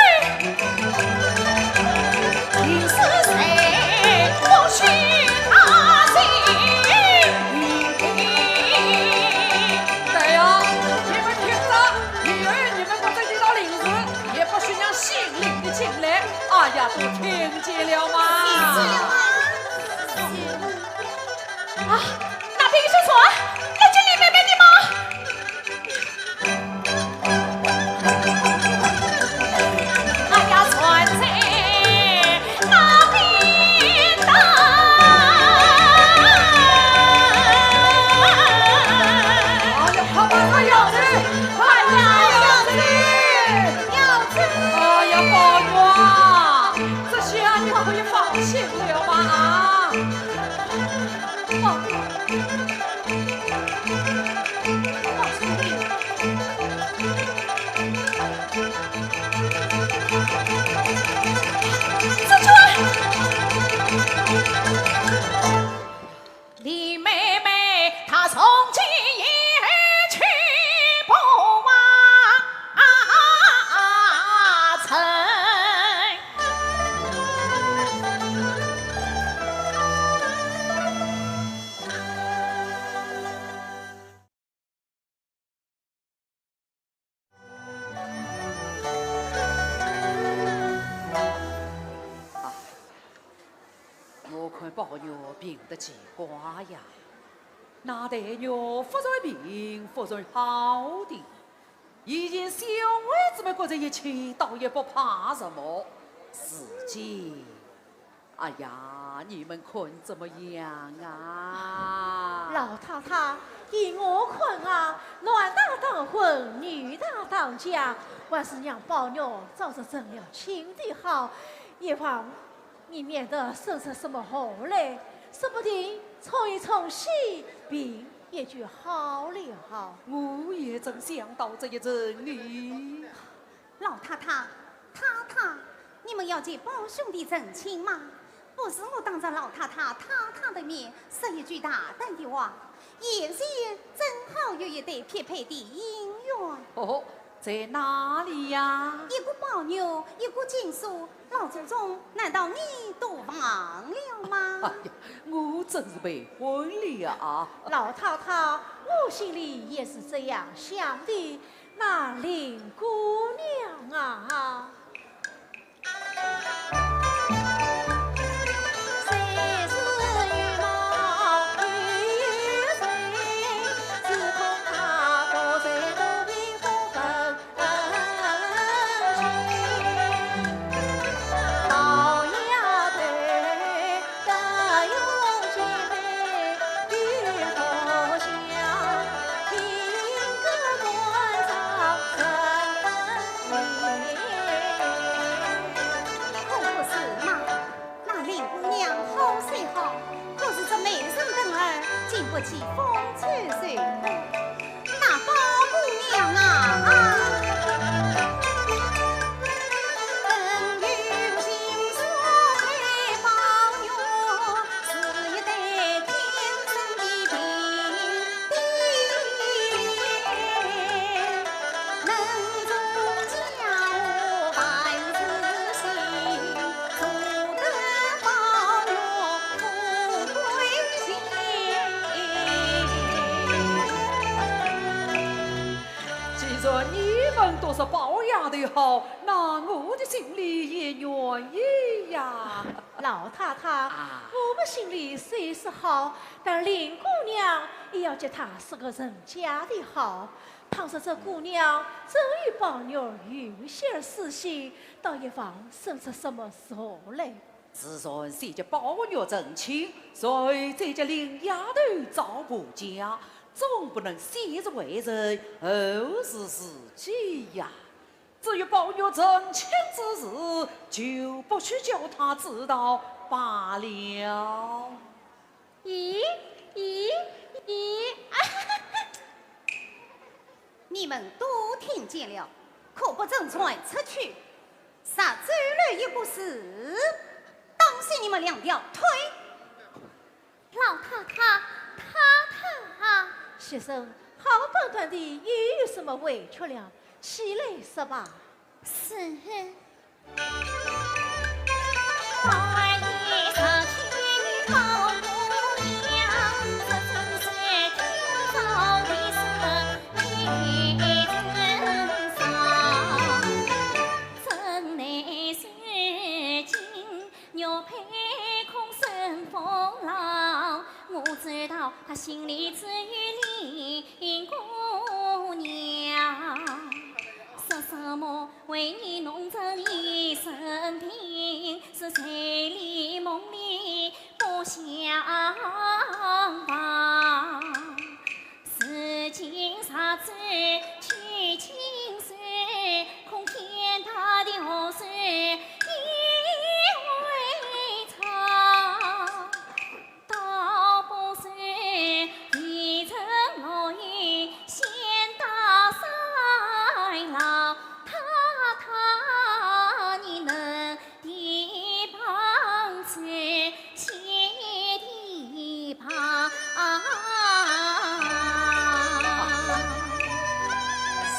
对呀，你们听着，以后你们不准提到林氏，也不许让姓林的进来。哎呀，都听见了吗？啊，那边有船，来接林妹妹的吗？ 哎呀，船在那边等。哎呀，快把他舀走，快把他舀走，舀走。哎呀，宝玉啊，这下你可以放心了吧？啊，宝玉。 林妹妹她从今以后去不往城。 啊，我看宝玉病得奇怪呀，那黛玉忽然病，忽然好的，以前小孩子们觉着一气倒也不怕什么，如今 哎呀，你们看怎么样啊？老太太，依我看啊，男大当婚，女大当嫁，还是让宝玉早日成了亲的好，以防你免得生出什么祸来，说不定冲一冲喜，病也就好了。我也正想到这一层呢。 老太太、太太，你们要替宝兄弟成亲吗？不是我当着老太太、太太的面说一句大胆的话，眼前正好有一对匹配的姻缘。哦，在哪里呀？一个宝玉，一个锦书，老祖宗难道你都忘了吗？哎呀，我真是被昏了啊！老太太，我心里也是这样想的。 那林姑娘啊。说你们都是宝丫头好，那我的心里也愿意呀。老太太，啊。我们心里虽是好，但林姑娘也要给她说个人家的好。倘若这姑娘真与宝玉有些私心，倒也枉生出什么错来。 自然先给宝玉成亲，再给林丫头找婆家，总不能先入为主，后入自己呀。至于宝玉成亲之事，就不许叫他知道罢了。咦，咦，咦，你们都听见了，可不准传出去。 若走漏一个字，当心你们两条腿。老太太，太太啊！学生，好端端的又有什么委屈了？起来说吧。是。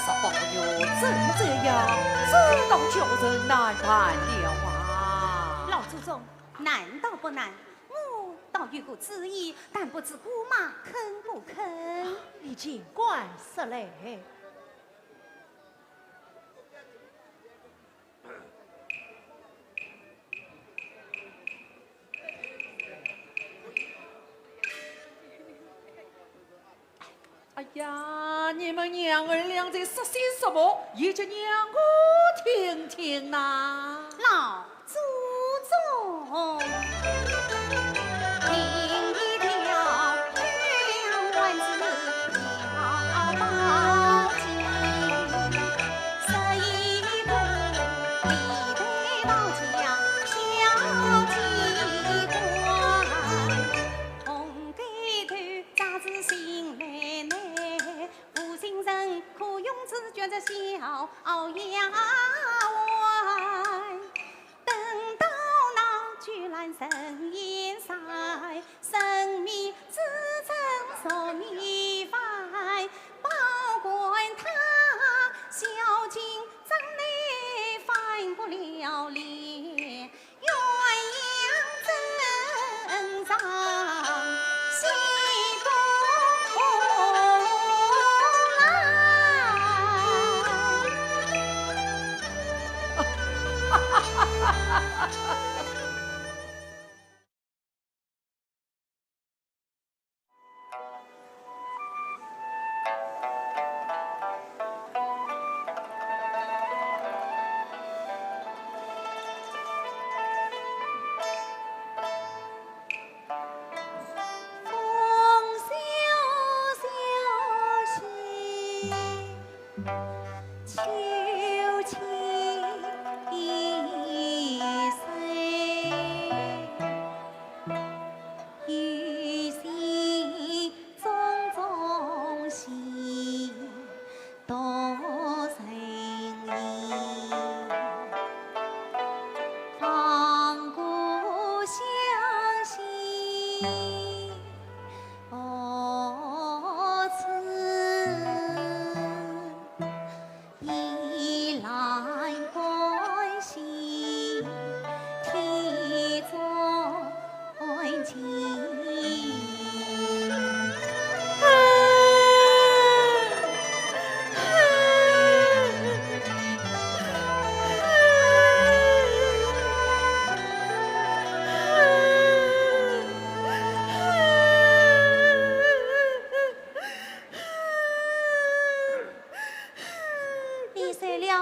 说宝玉真这样，这倒叫人难办了啊。老祖宗，难倒不难，我倒有个主意，但不知姑妈肯不肯。你尽管说来。 哎呀，你们娘儿俩在说些什么？也叫娘我听听呐。老祖宗。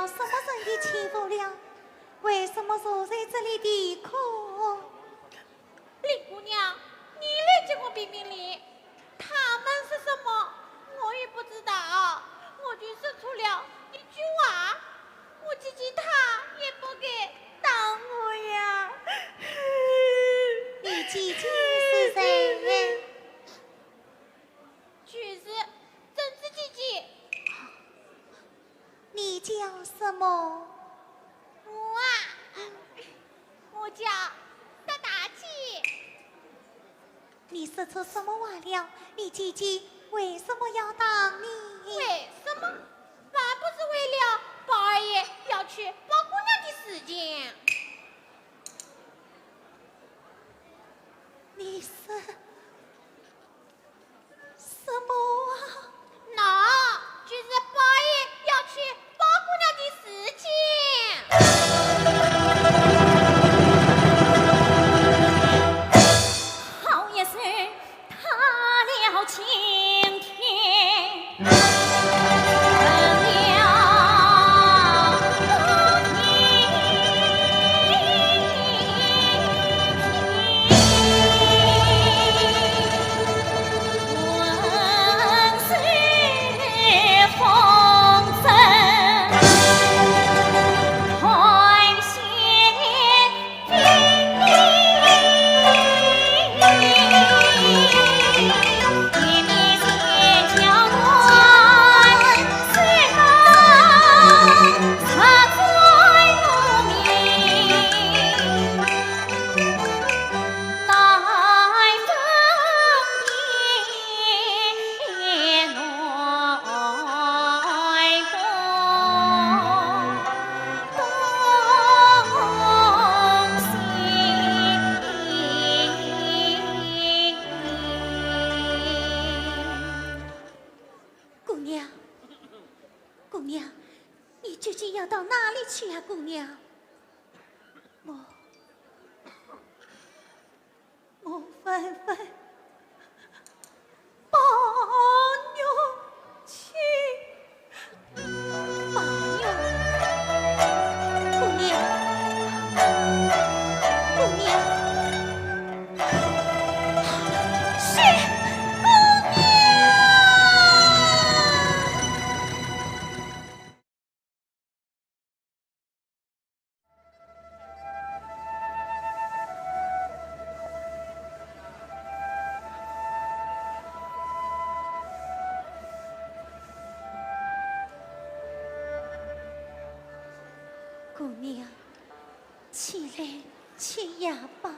什么人的欺负了？为什么坐在这里啼哭？林姑娘，你来给我评评理，他们说什么，我也不知道，我就说出了一句话，我姐姐她也不该打我呀。你姐姐是谁？就是贞子姐姐。你叫什么？我啊，我叫大大姐。你说错什么话了？你姐姐为什么要打你？为什么？还不是为了宝二爷要娶宝姑娘的事情。你说什么啊？那就是宝二爷要娶宝姑娘的事情。好一声他了青天。姑娘，姑娘，你究竟要到哪里去啊，姑娘？我，我翻翻 宝玉去。宝玉，姑娘，姑娘，是姑娘。 姑娘，起来吃药吧。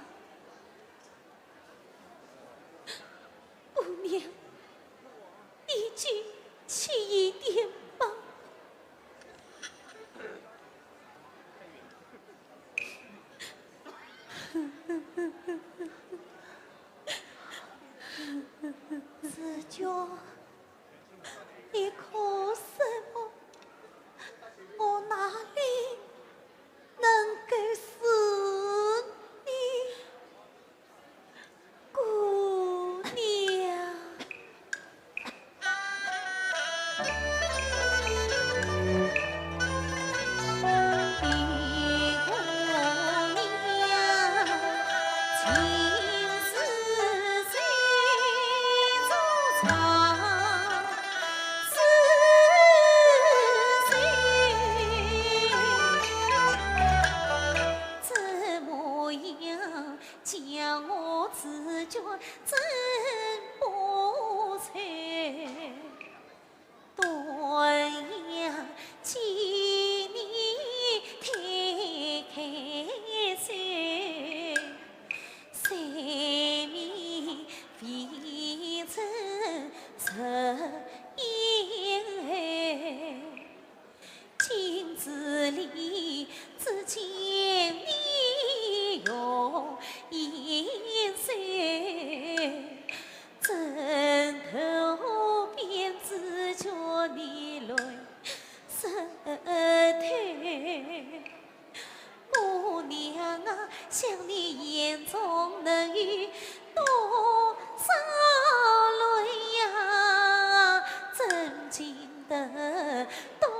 姑娘，你就吃一点吧。紫鹃，你哭什么？我哪里能够死你？ 姑娘。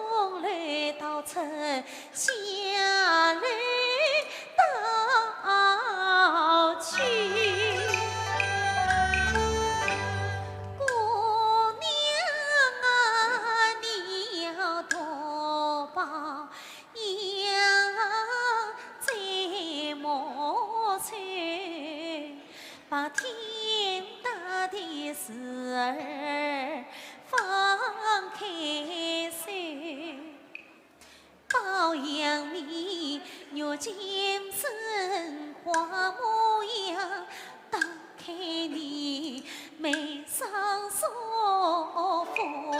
楼到春，下楼到秋。姑娘啊，你要多保养，再莫愁，白天打的时儿放开手。 保养你月金生花模样，打开你眉上所覆中有。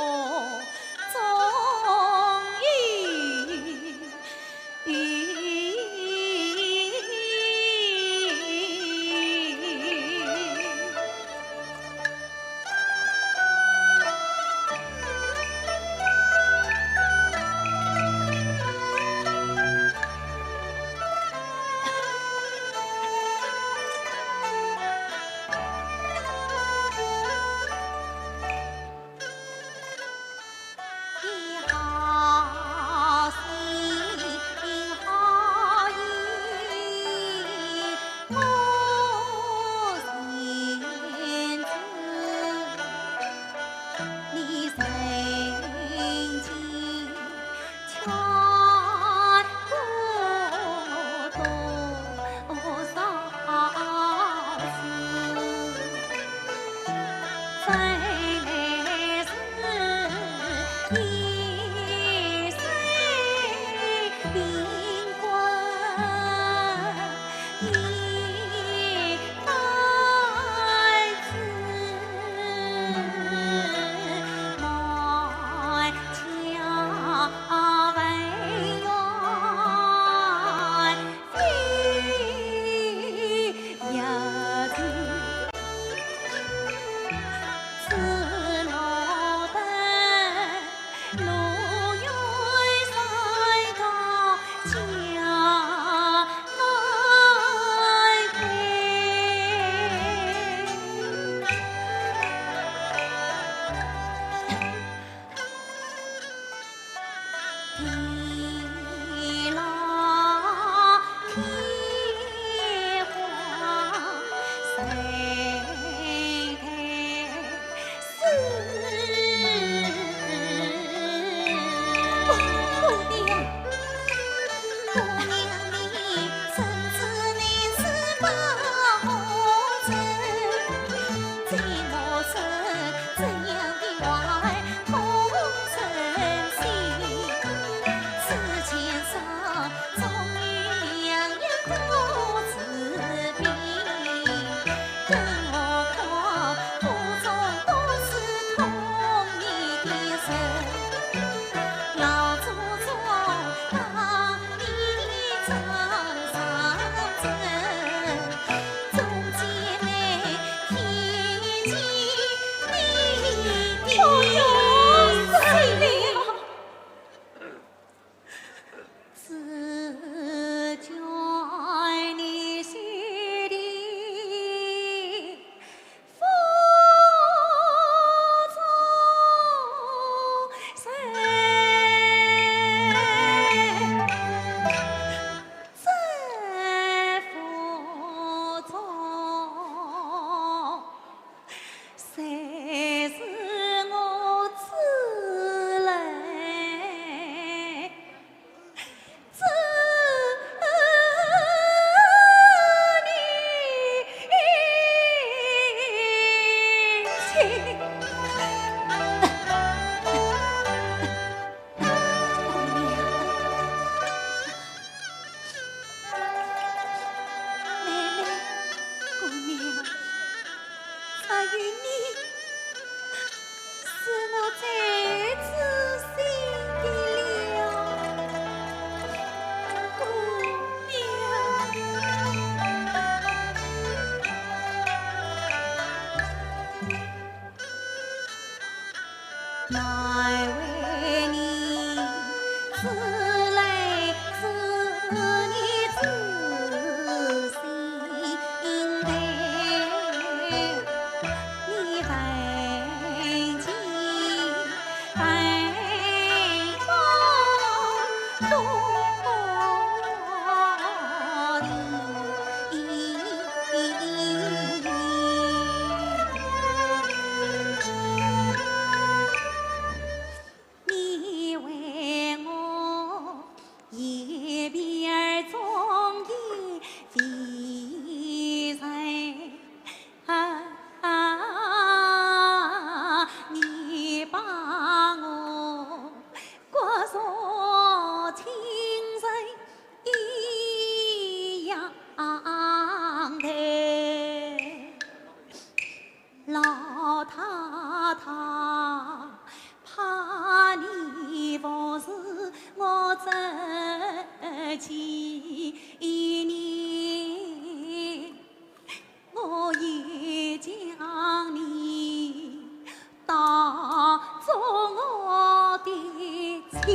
妹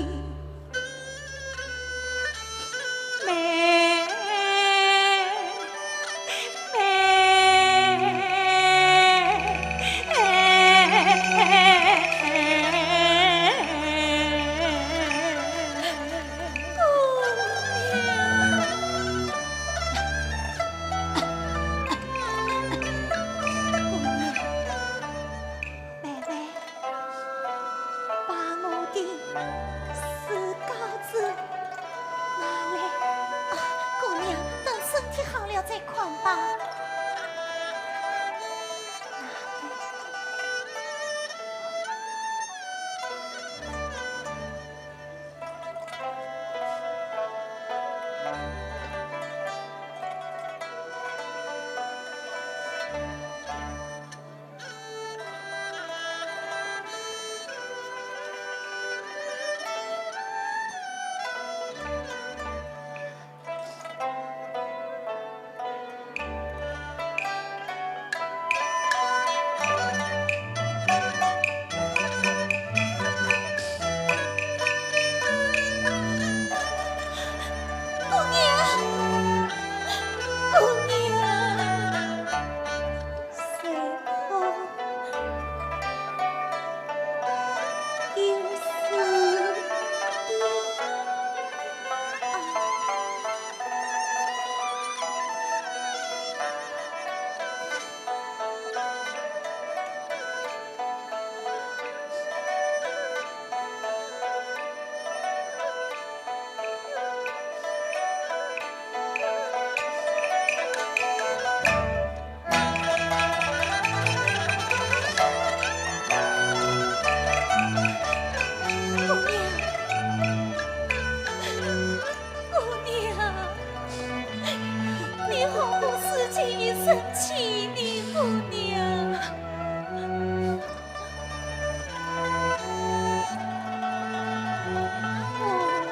妹，妹妹，把我的丝袄子拿来。啊，姑娘，等身体好了再看吧。拿来。姑娘，姑娘。 姑娘，姑娘，你何不死去一生气呢，姑娘？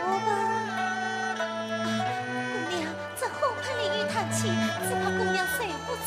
我吧，啊，姑娘，这火盆里一叹气，只怕姑娘受不住。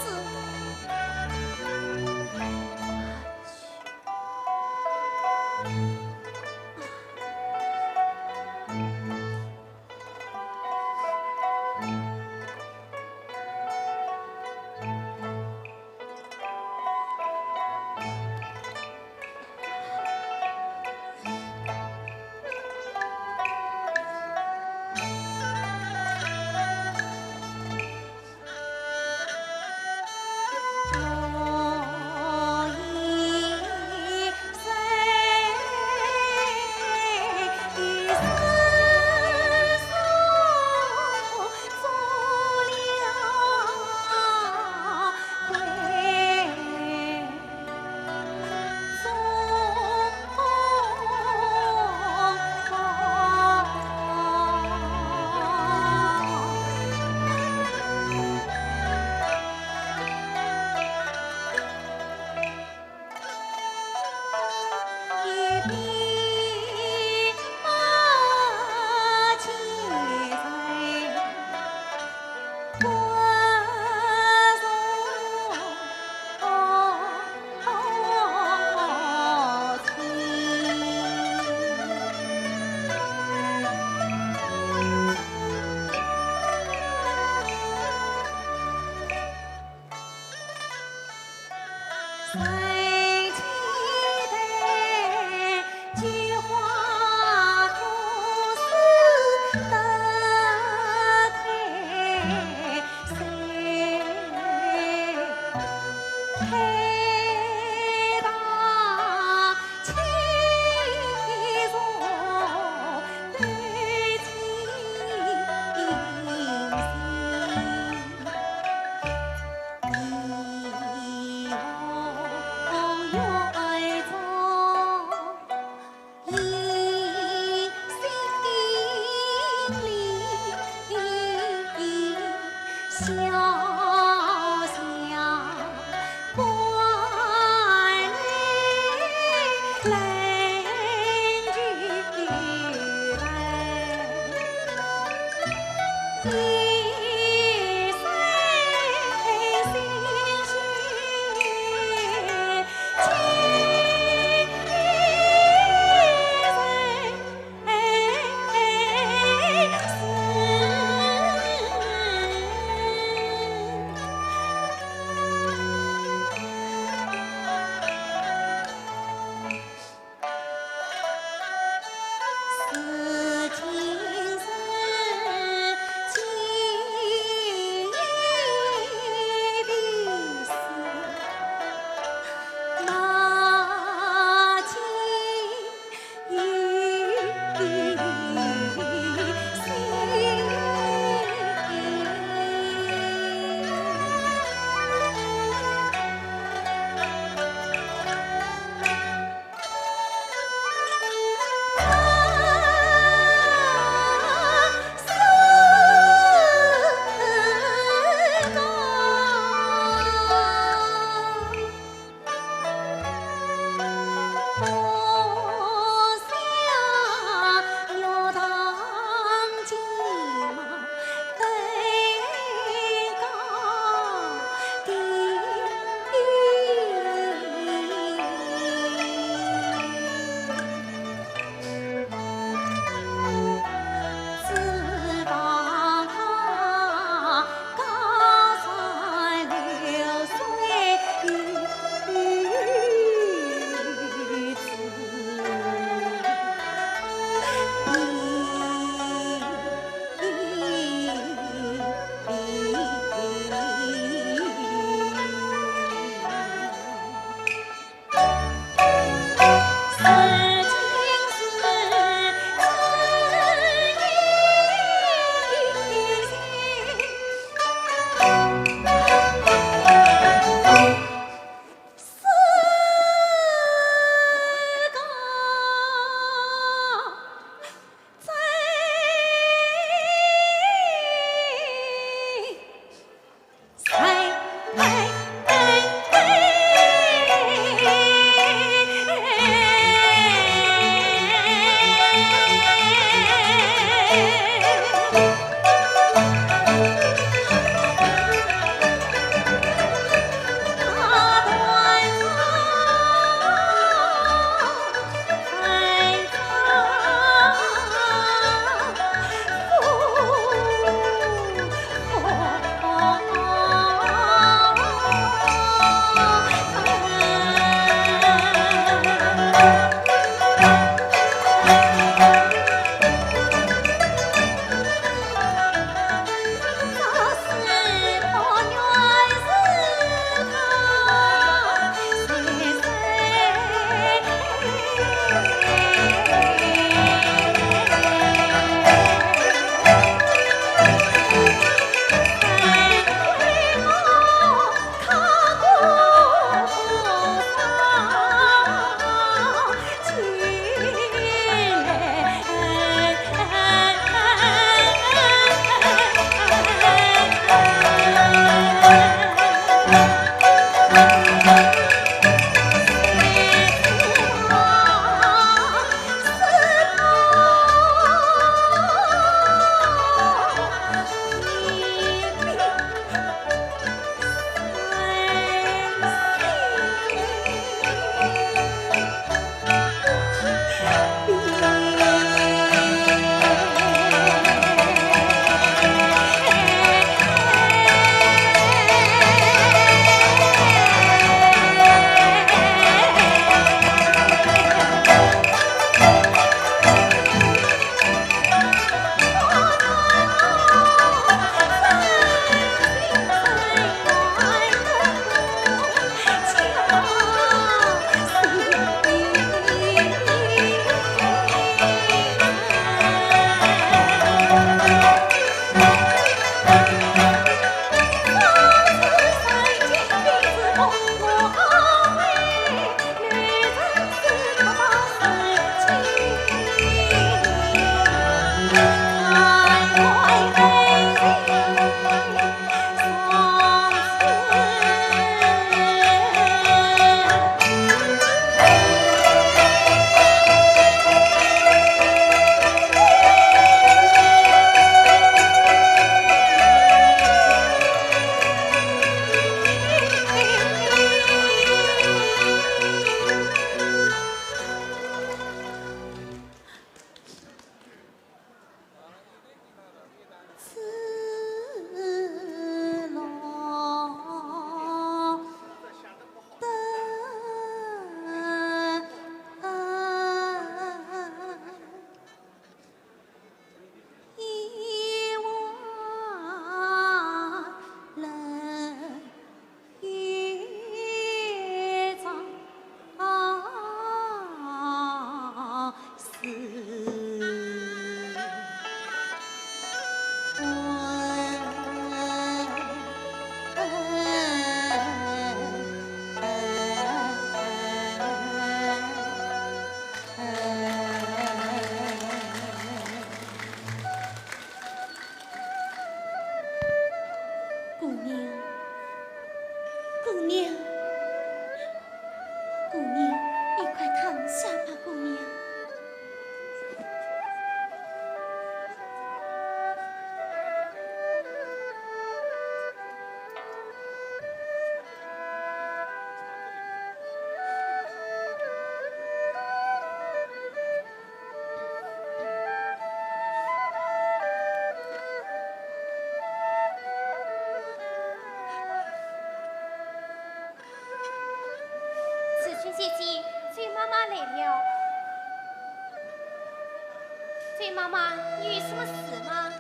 周妈妈，你有什么事吗？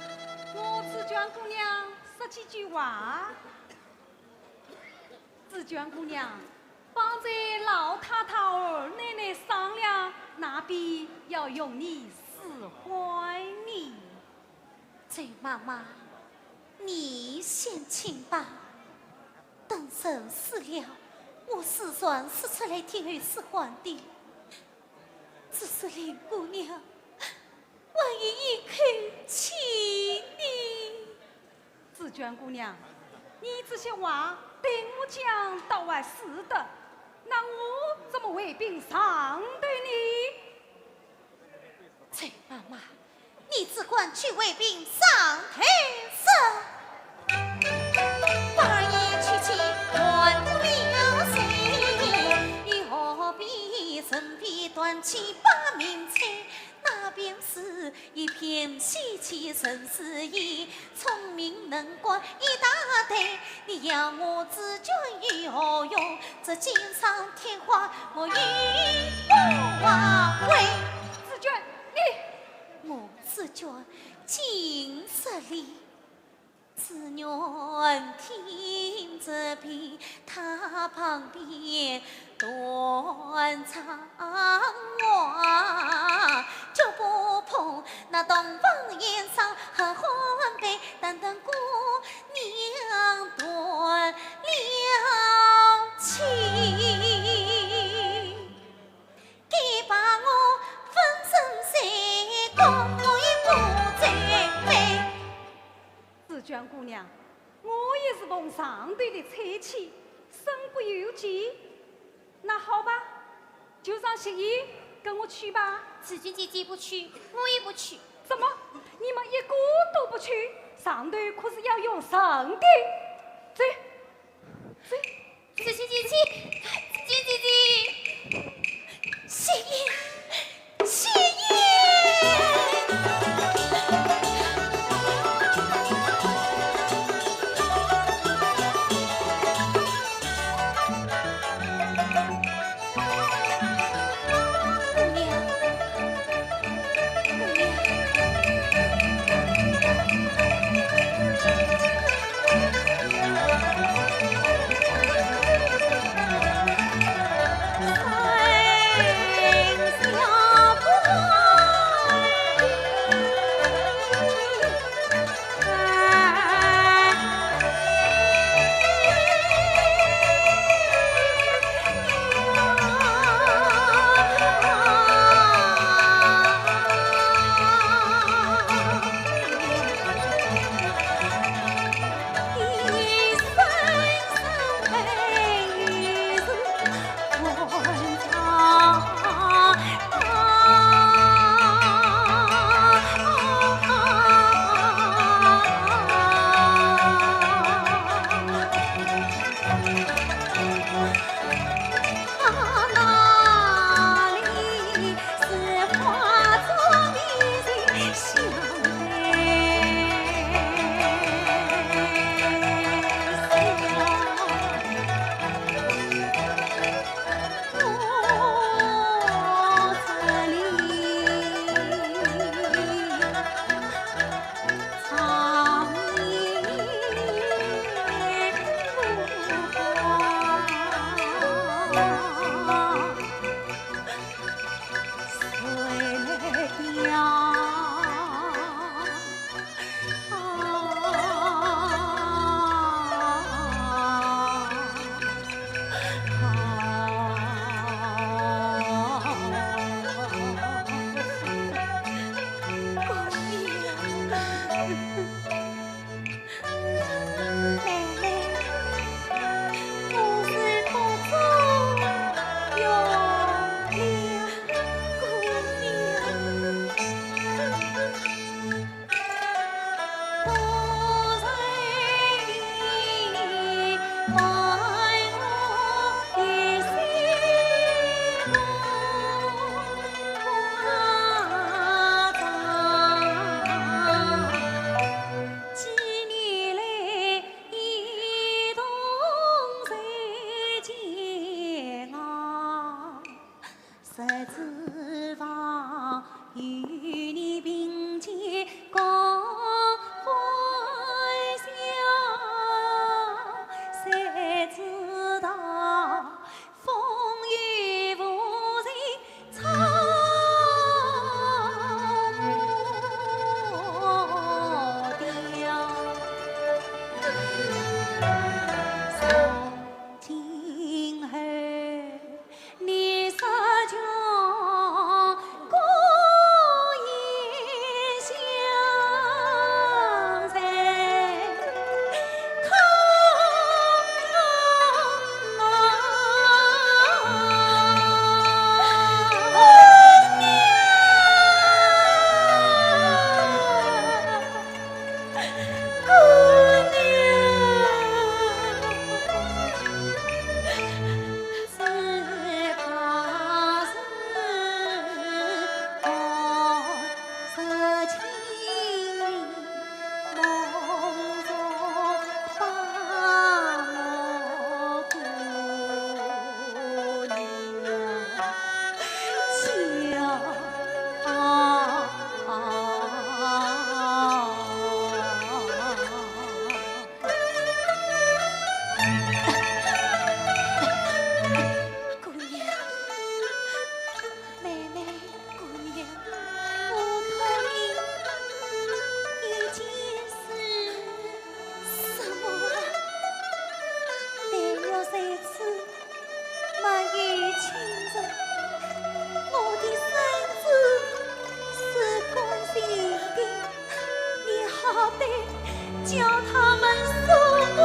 我紫鹃姑娘说几句话。紫鹃姑娘，方才老太太和奶奶商量，那边要用你使唤呢。周妈妈，你先请吧。等人死了，我自然是出来听候使唤的。只是林姑娘， 还有一口气呢。紫鹃姑娘，你这些话对我讲倒还是的，那我怎么回禀上头呢？周妈妈，你只管去回禀上头。 紫鹃，你……我紫鹃尽失礼。 紫鹃听着便，她旁边断肠话，脚步碰那洞房宴上合欢杯，但等姑娘断了气。 紫鹃姑娘，我也是奉上头的差遣，身不由己。那好吧，就让雪雁跟我去吧。紫鹃姐姐不去，我也不去。怎么？你们一个都不去？上头可是要用人的。走，走。 紫鹃姐姐，紫鹃姐姐，雪雁，雪雁。叫他们送我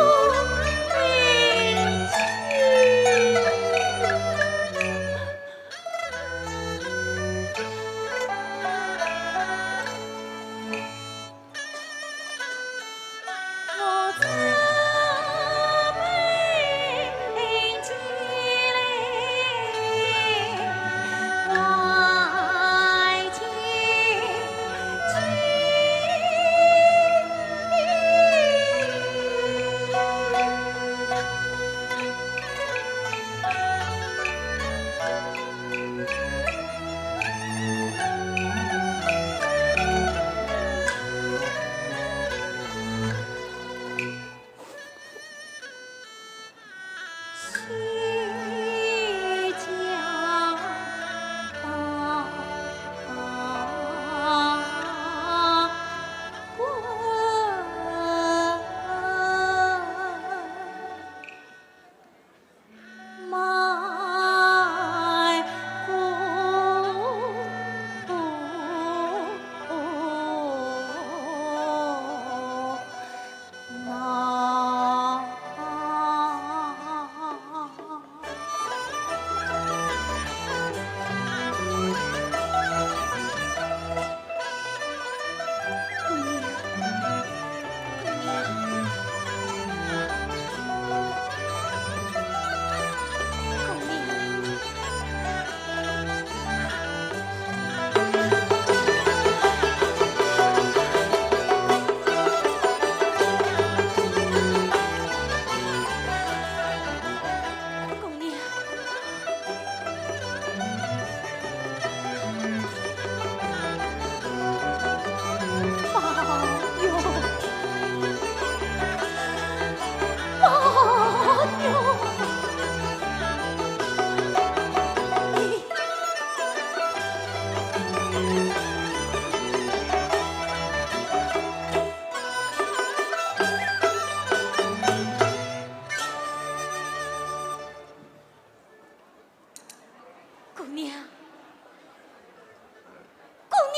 回去。我这杯酒来敬 姑娘。 姑娘，姑娘。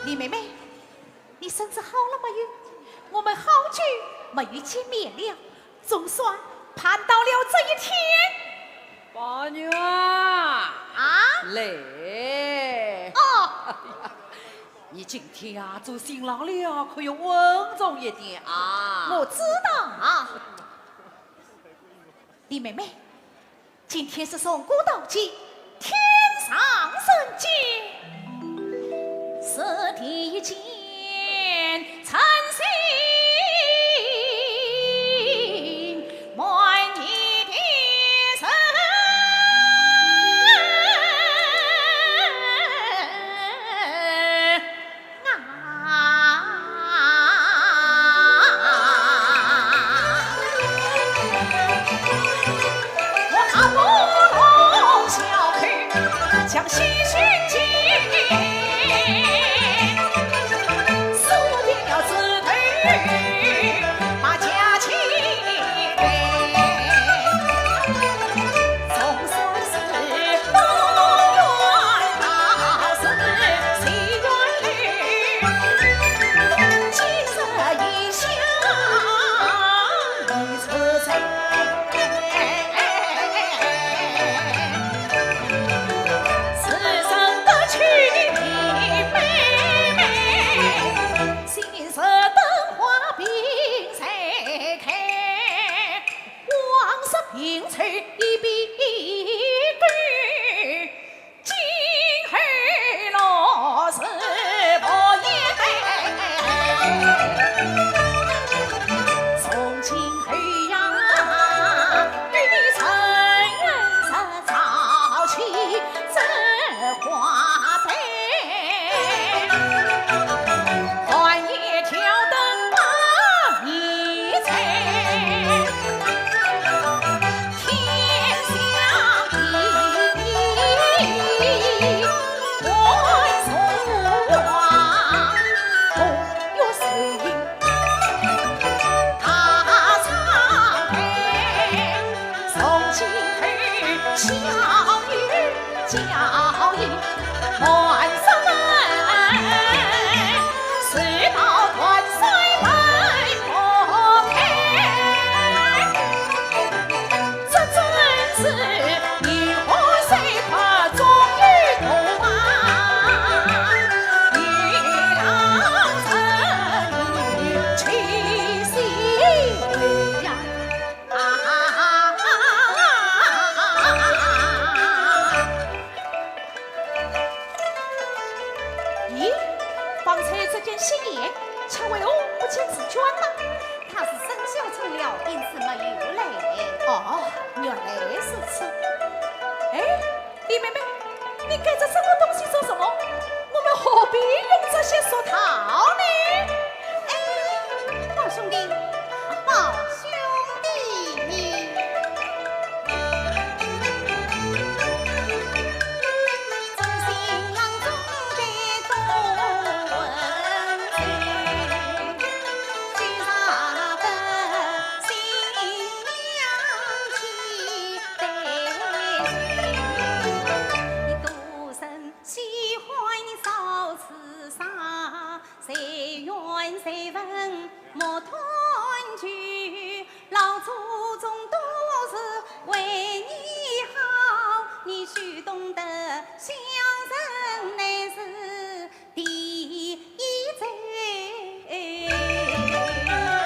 李妹妹， 你身子好了没有？我们好久没有见面了，总算盼到了这一天。宝玉啊，啊？来。哦。你今天啊，做新郎了，可要稳重一点啊。我知道啊。 李妹妹，今天是从古到今，天上人间，是地间，称心满意的人。 将喜讯进见新年，却为何不见紫鹃呢？她是生肖冲了，因此没有来。哦，原来如此。哎，李妹妹，你盖着这个东西做什么？我们何必用这些俗套呢？哎，宝兄弟，宝兄弟。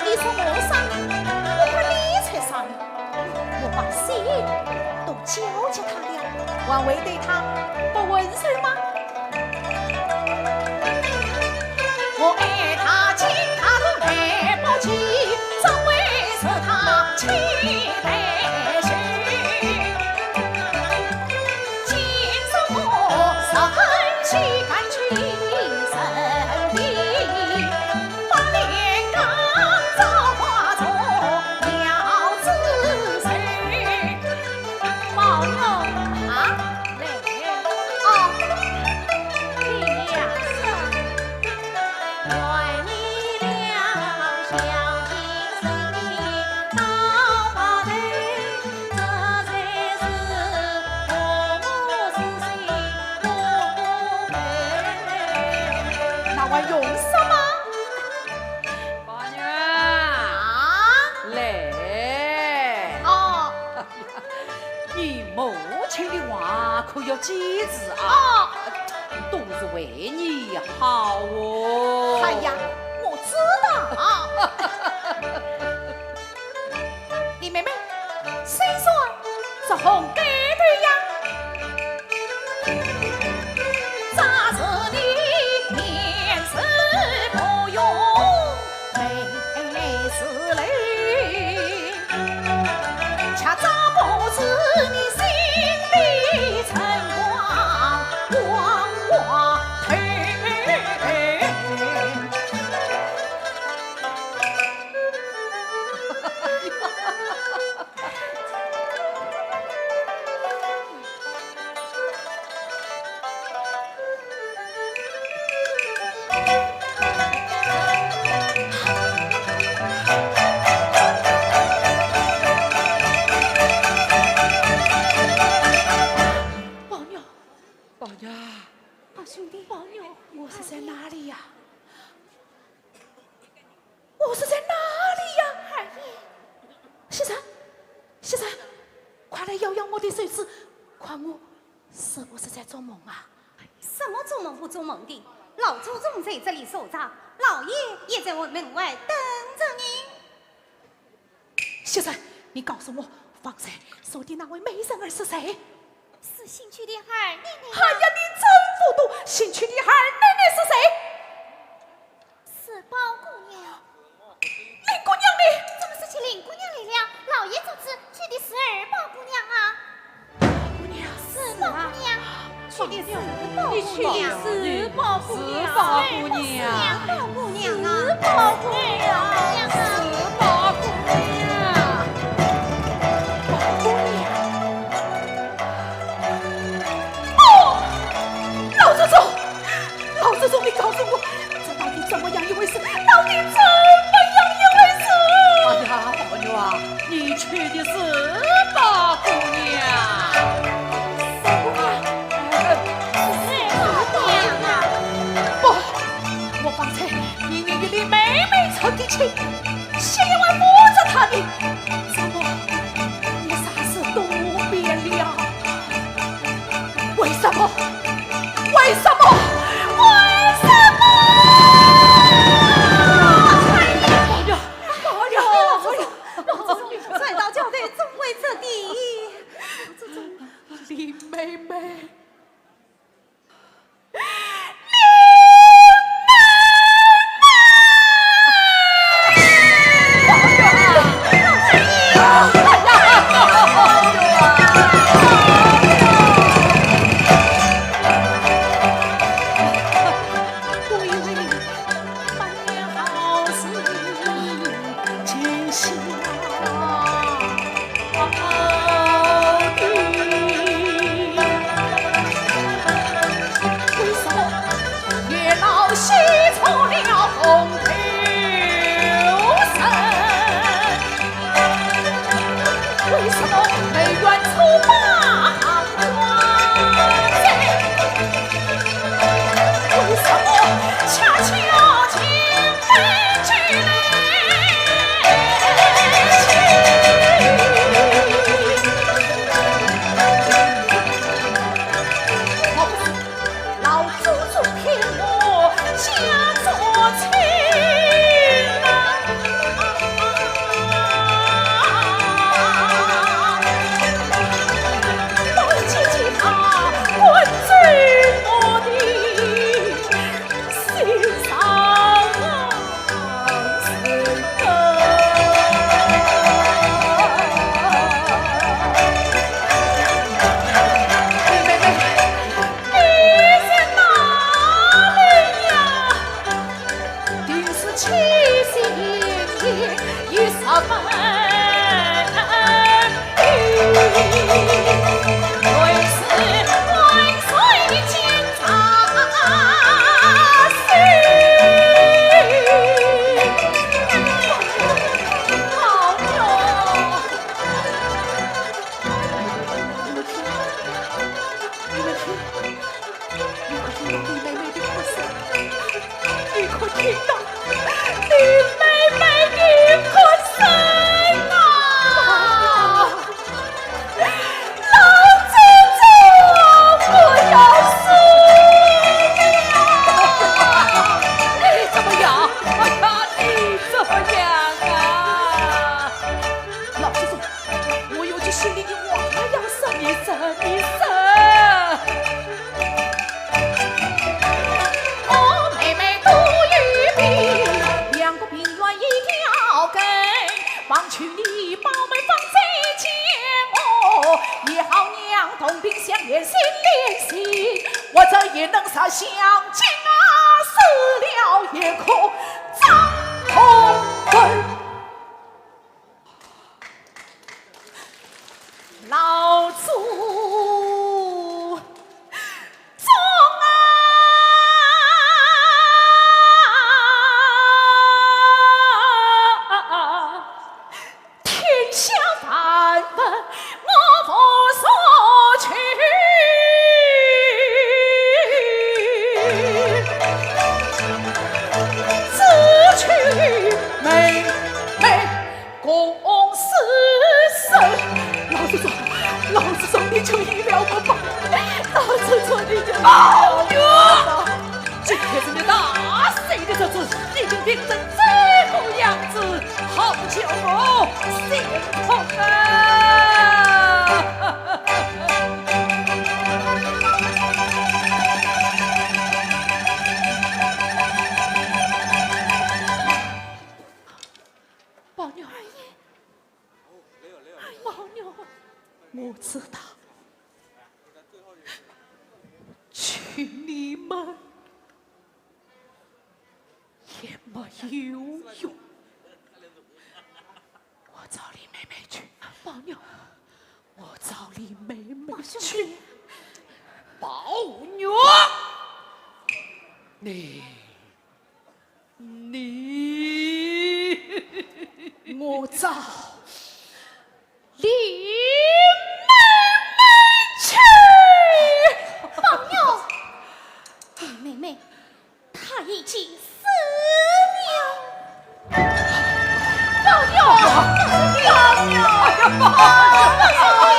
你说我啥？我管你才啥呢？我把心都交给他了，还会对他不温柔吗？ 那还用说吗？宝玉啊，来。哦。你母亲的话可要记住啊。哦。都是为你好哦。哎呀，我知道。 李妹妹，虽说这红盖头呀，宝玉，宝玉，宝兄弟，宝玉，我是在哪里呀？ 我是在哪里呀？二爷。袭人，袭人，快来摇摇我的手指，看我是不是在做梦啊？什么做梦不做梦的？老祖宗在这里守着，老爷也在门外等着你。袭人，你告诉我，方才说的那位美人儿是谁？是新娶的二奶奶。哎呀，你真糊涂！新娶的二奶奶是谁？ 是宝姑娘。林姑娘呢？怎么说起林姑娘来了？老爷做主娶的是二宝姑娘啊。宝姑娘。是宝姑娘，娶的是宝姑娘。你娶的是宝姑娘。是宝姑娘。是宝姑娘啊。是宝姑娘。是宝姑娘。宝姑娘。哦，老祖宗， 老祖宗，你告诉我，这到底怎么样一回事？到底怎么样一回事？哎呀，宝玉啊，你娶的是宝姑娘。什么？呃，是宝姑娘啊？不，我方才明明与林妹妹成的亲， 是因为扶着她的，怎么你霎时都变了？为什么？为什么？为什么？哎呀，哎呀，哎呀，传道交代总会这地。林妹妹。也能杀香精啊，死了也可长痛快。老祖宗啊！ 天下万物我无所求，只求妹妹共死生。老祖宗，老祖宗，你就依了我吧，老祖宗，你就依了我吧。 今天是你大喜的日子，你就领着这个样子，好叫我心痛啊！宝玉，宝玉，我知道，求你们 也没有用。我找林妹妹去。宝玉，我找林妹妹去。宝玉，你，你，我找 林妹妹去。宝玉，林妹妹，她已经死了。宝玉，宝玉，宝玉，宝玉。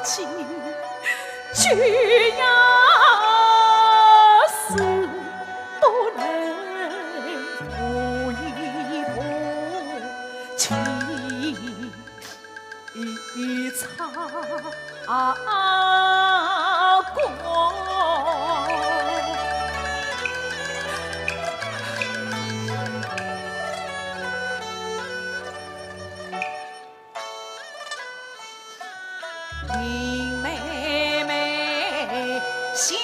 心，就要死不能不依不弃。 一场光。林妹妹，想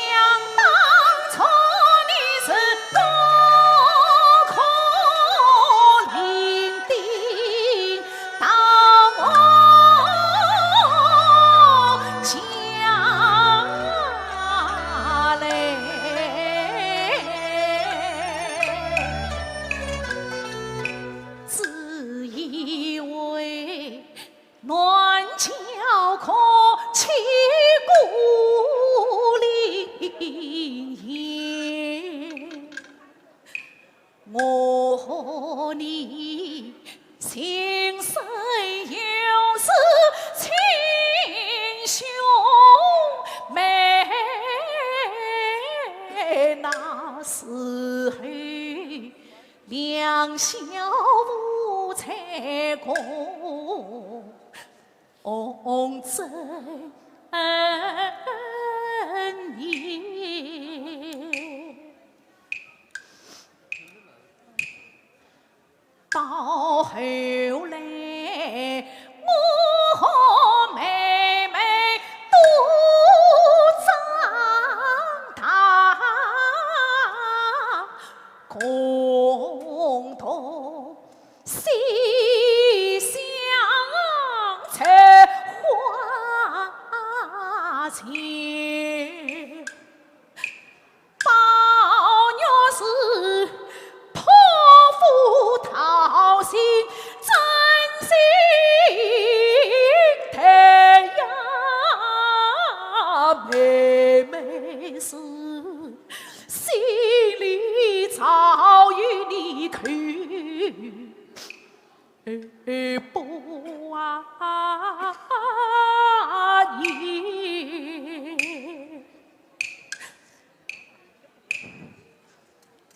当初你是孤苦伶仃， 到我家来，只因为男娇可欺孤零贤。 我和你情深又是亲兄妹，那时候两小无猜，共枕眠。 到后来，我和妹妹都长大，共同 西厢采花前，宝玉是泼妇桃心，真心待呀，妹妹是 心里早有你口不言。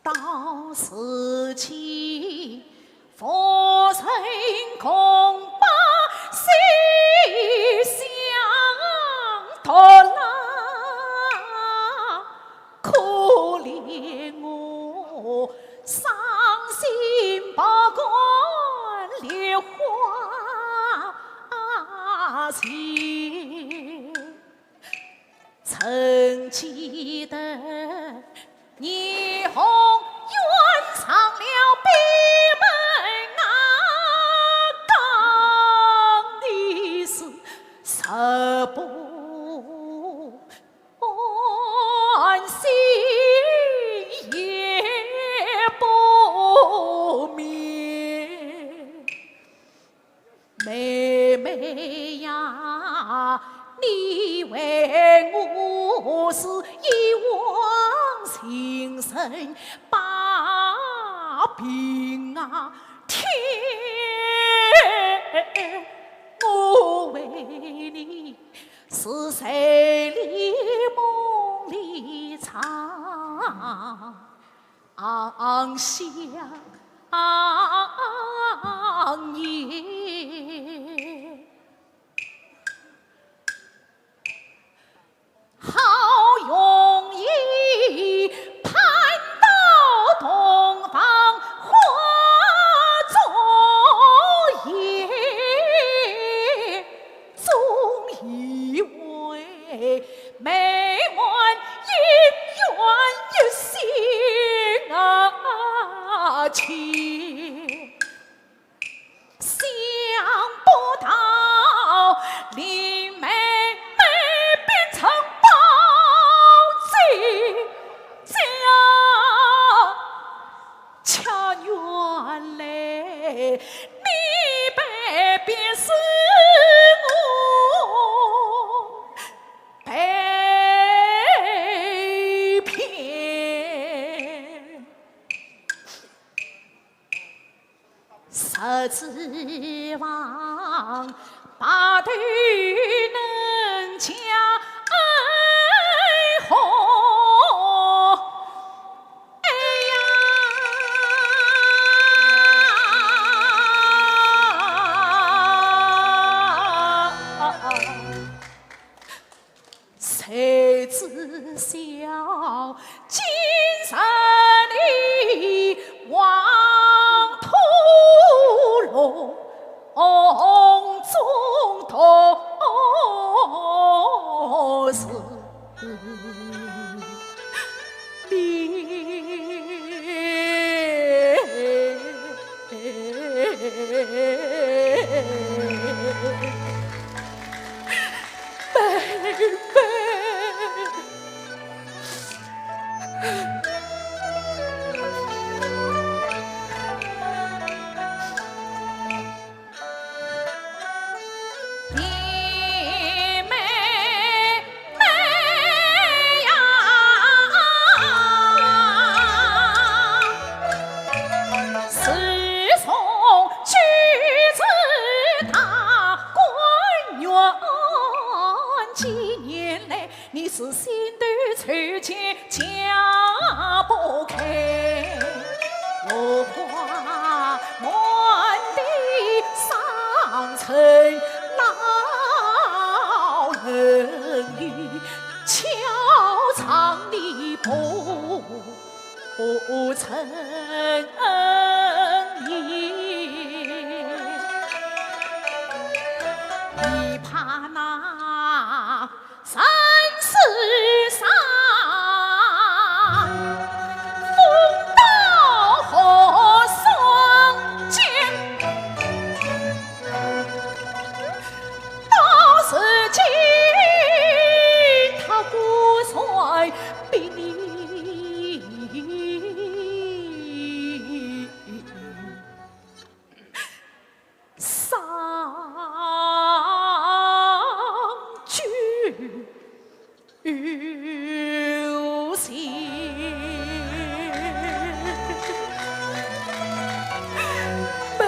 到如今 夫人共把西厢托拉，可怜我伤心百感梨花情。 曾记得你红颜上了闭门啊，讲的是十不安心夜不眠。 妹妹呀，你为我是一往情深，把病啊添，我为你是醉里梦里长。 想念。好容易盼到洞房花烛夜， 终以为美满姻缘一线牵。想不到林妹妹变成宝姐家。 恰原来你被别是我被笑今日的黄土路中都是你。妹妹。自从举子大观园几年来，你是心头愁结解不开，落花满地伤春老人语，敲窗你不曾应。你怕那 山势上，风刀和霜剑，到如今他果然比你 上句有情。妹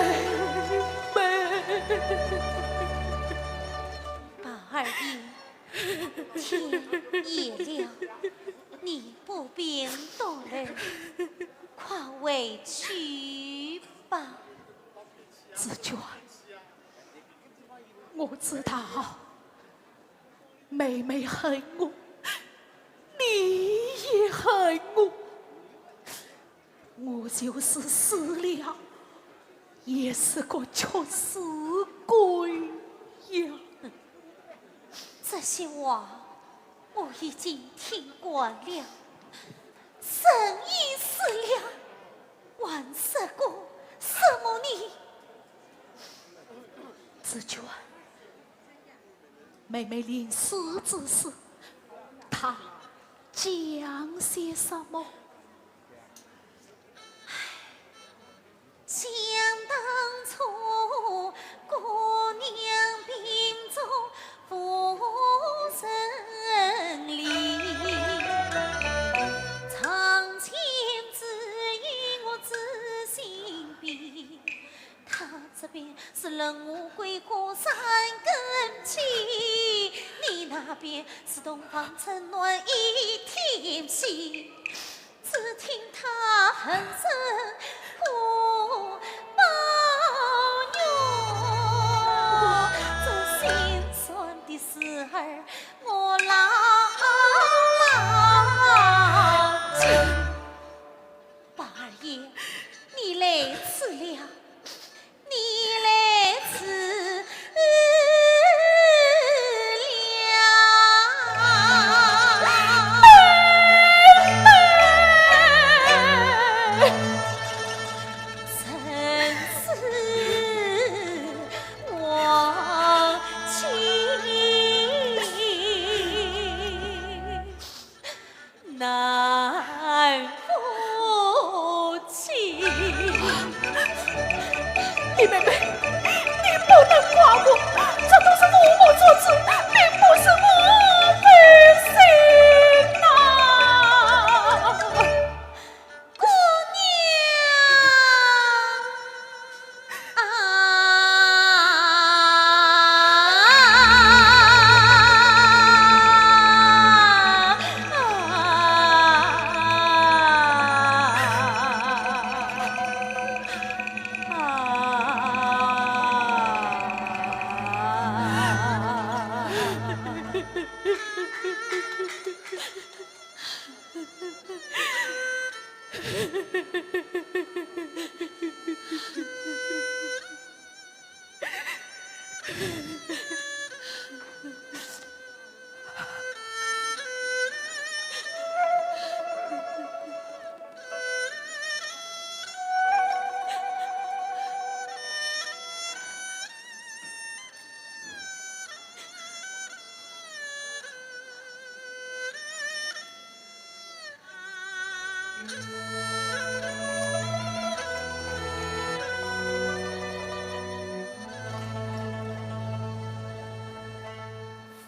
妹。宝二爷，天夜了，你不便多留，快回去吧。紫鹃， 我知道妹妹恨我，你也恨我，我就是死了，也是个屈死鬼呀。这些话我已经听惯了，人已死了， 还说个什么呢？紫鹃，妹妹临死之时，她讲些什么？想当初，姑娘病重 无人理。床前只有我自心悲。她这边是冷屋闺阁三更起，你那边是洞房春暖一天醒。 只听她哼声不报哟，这心酸的事儿我牢牢记。宝二爷，你来迟了。 你来迟了。真是我情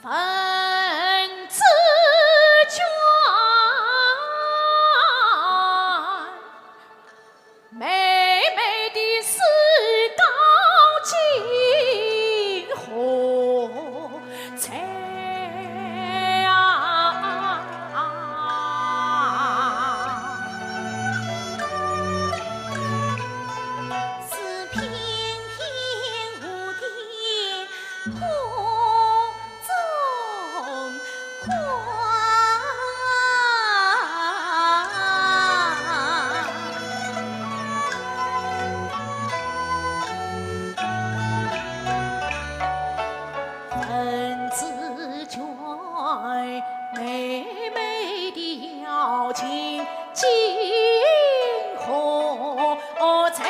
文子卷，妹妹的诗稿今何在啊？ 文子卷，妹妹的邀请今何在？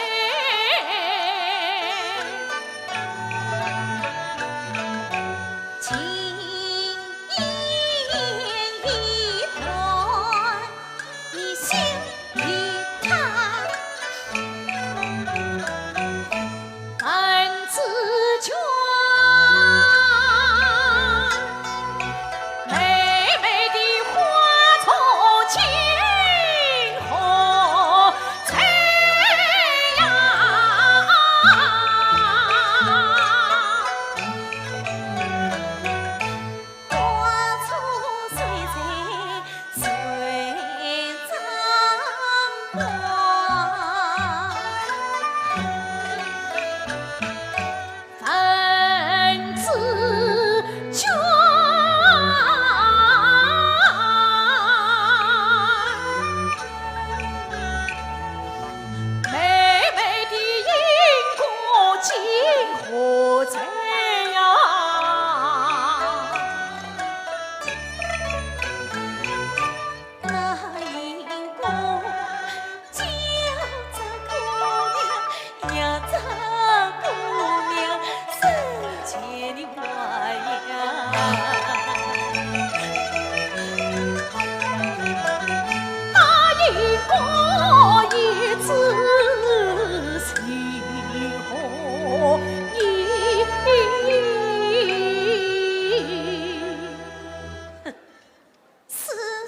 世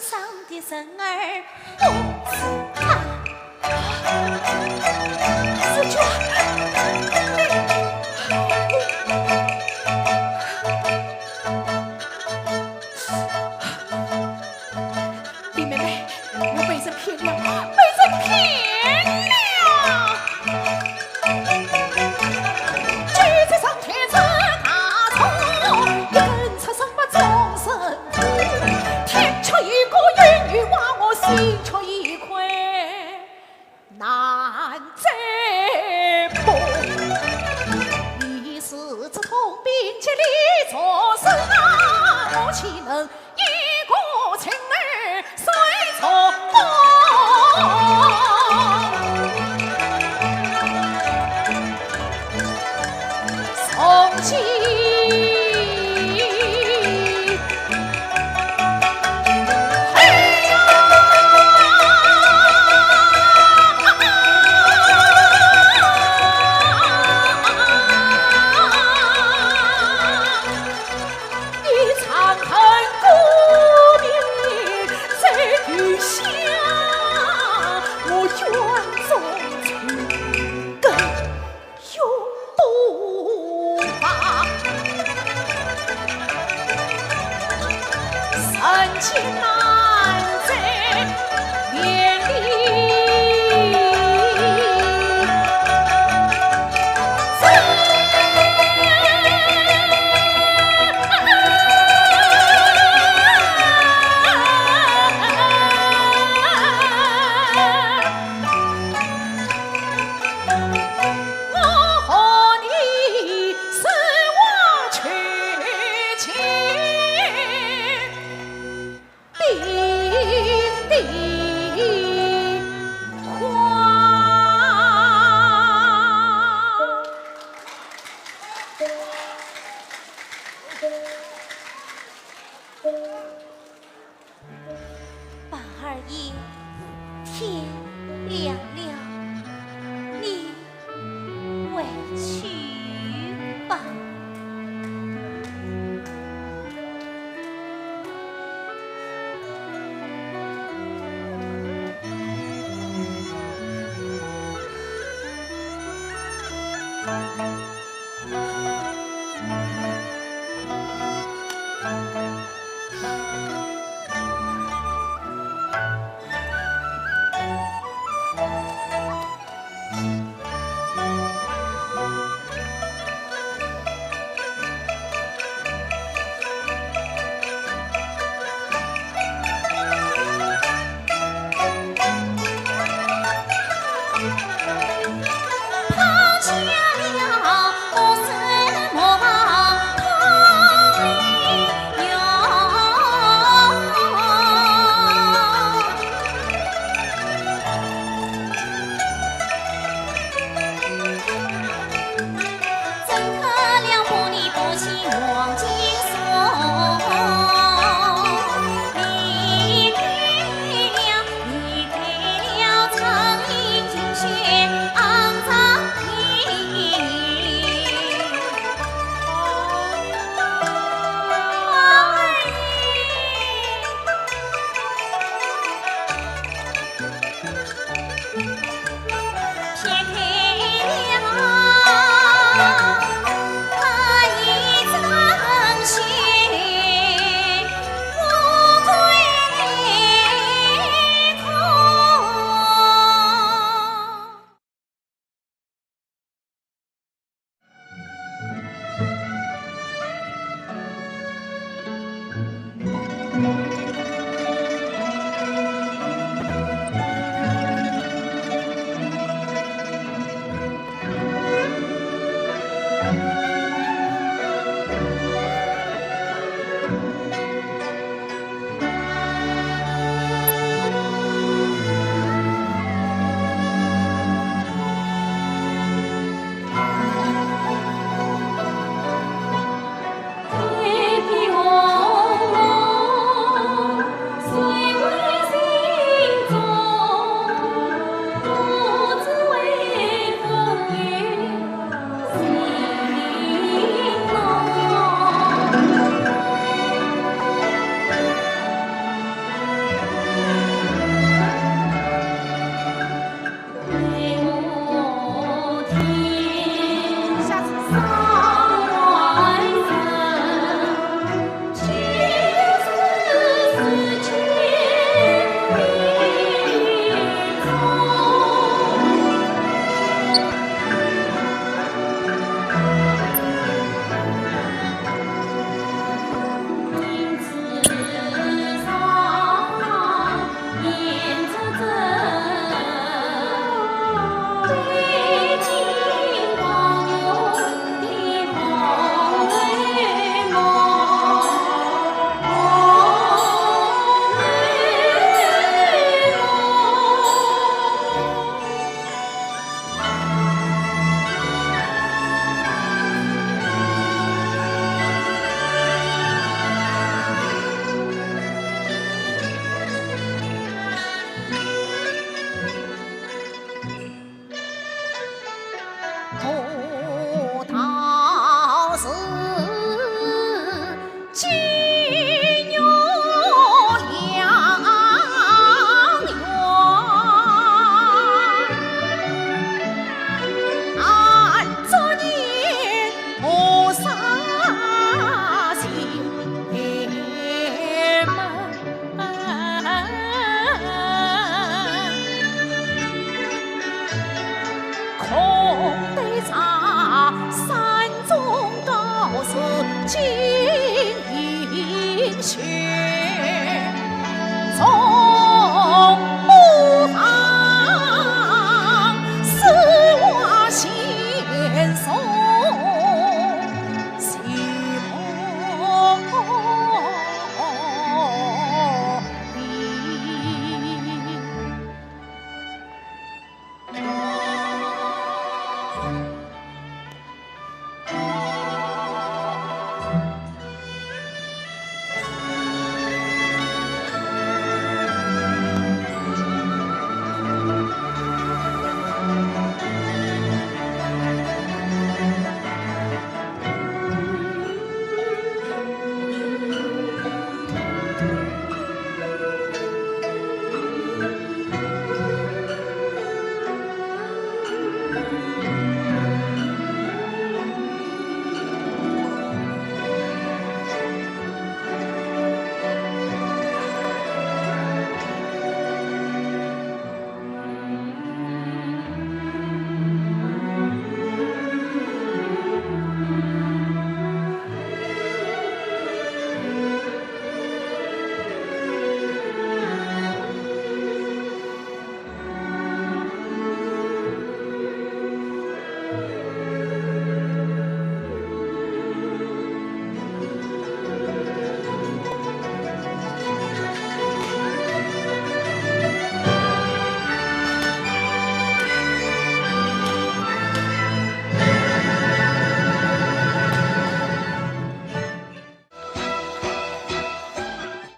上的人儿不是他。四舅，你，你，林妹妹，我被人骗了，被人骗了。天亮了，你回去吧。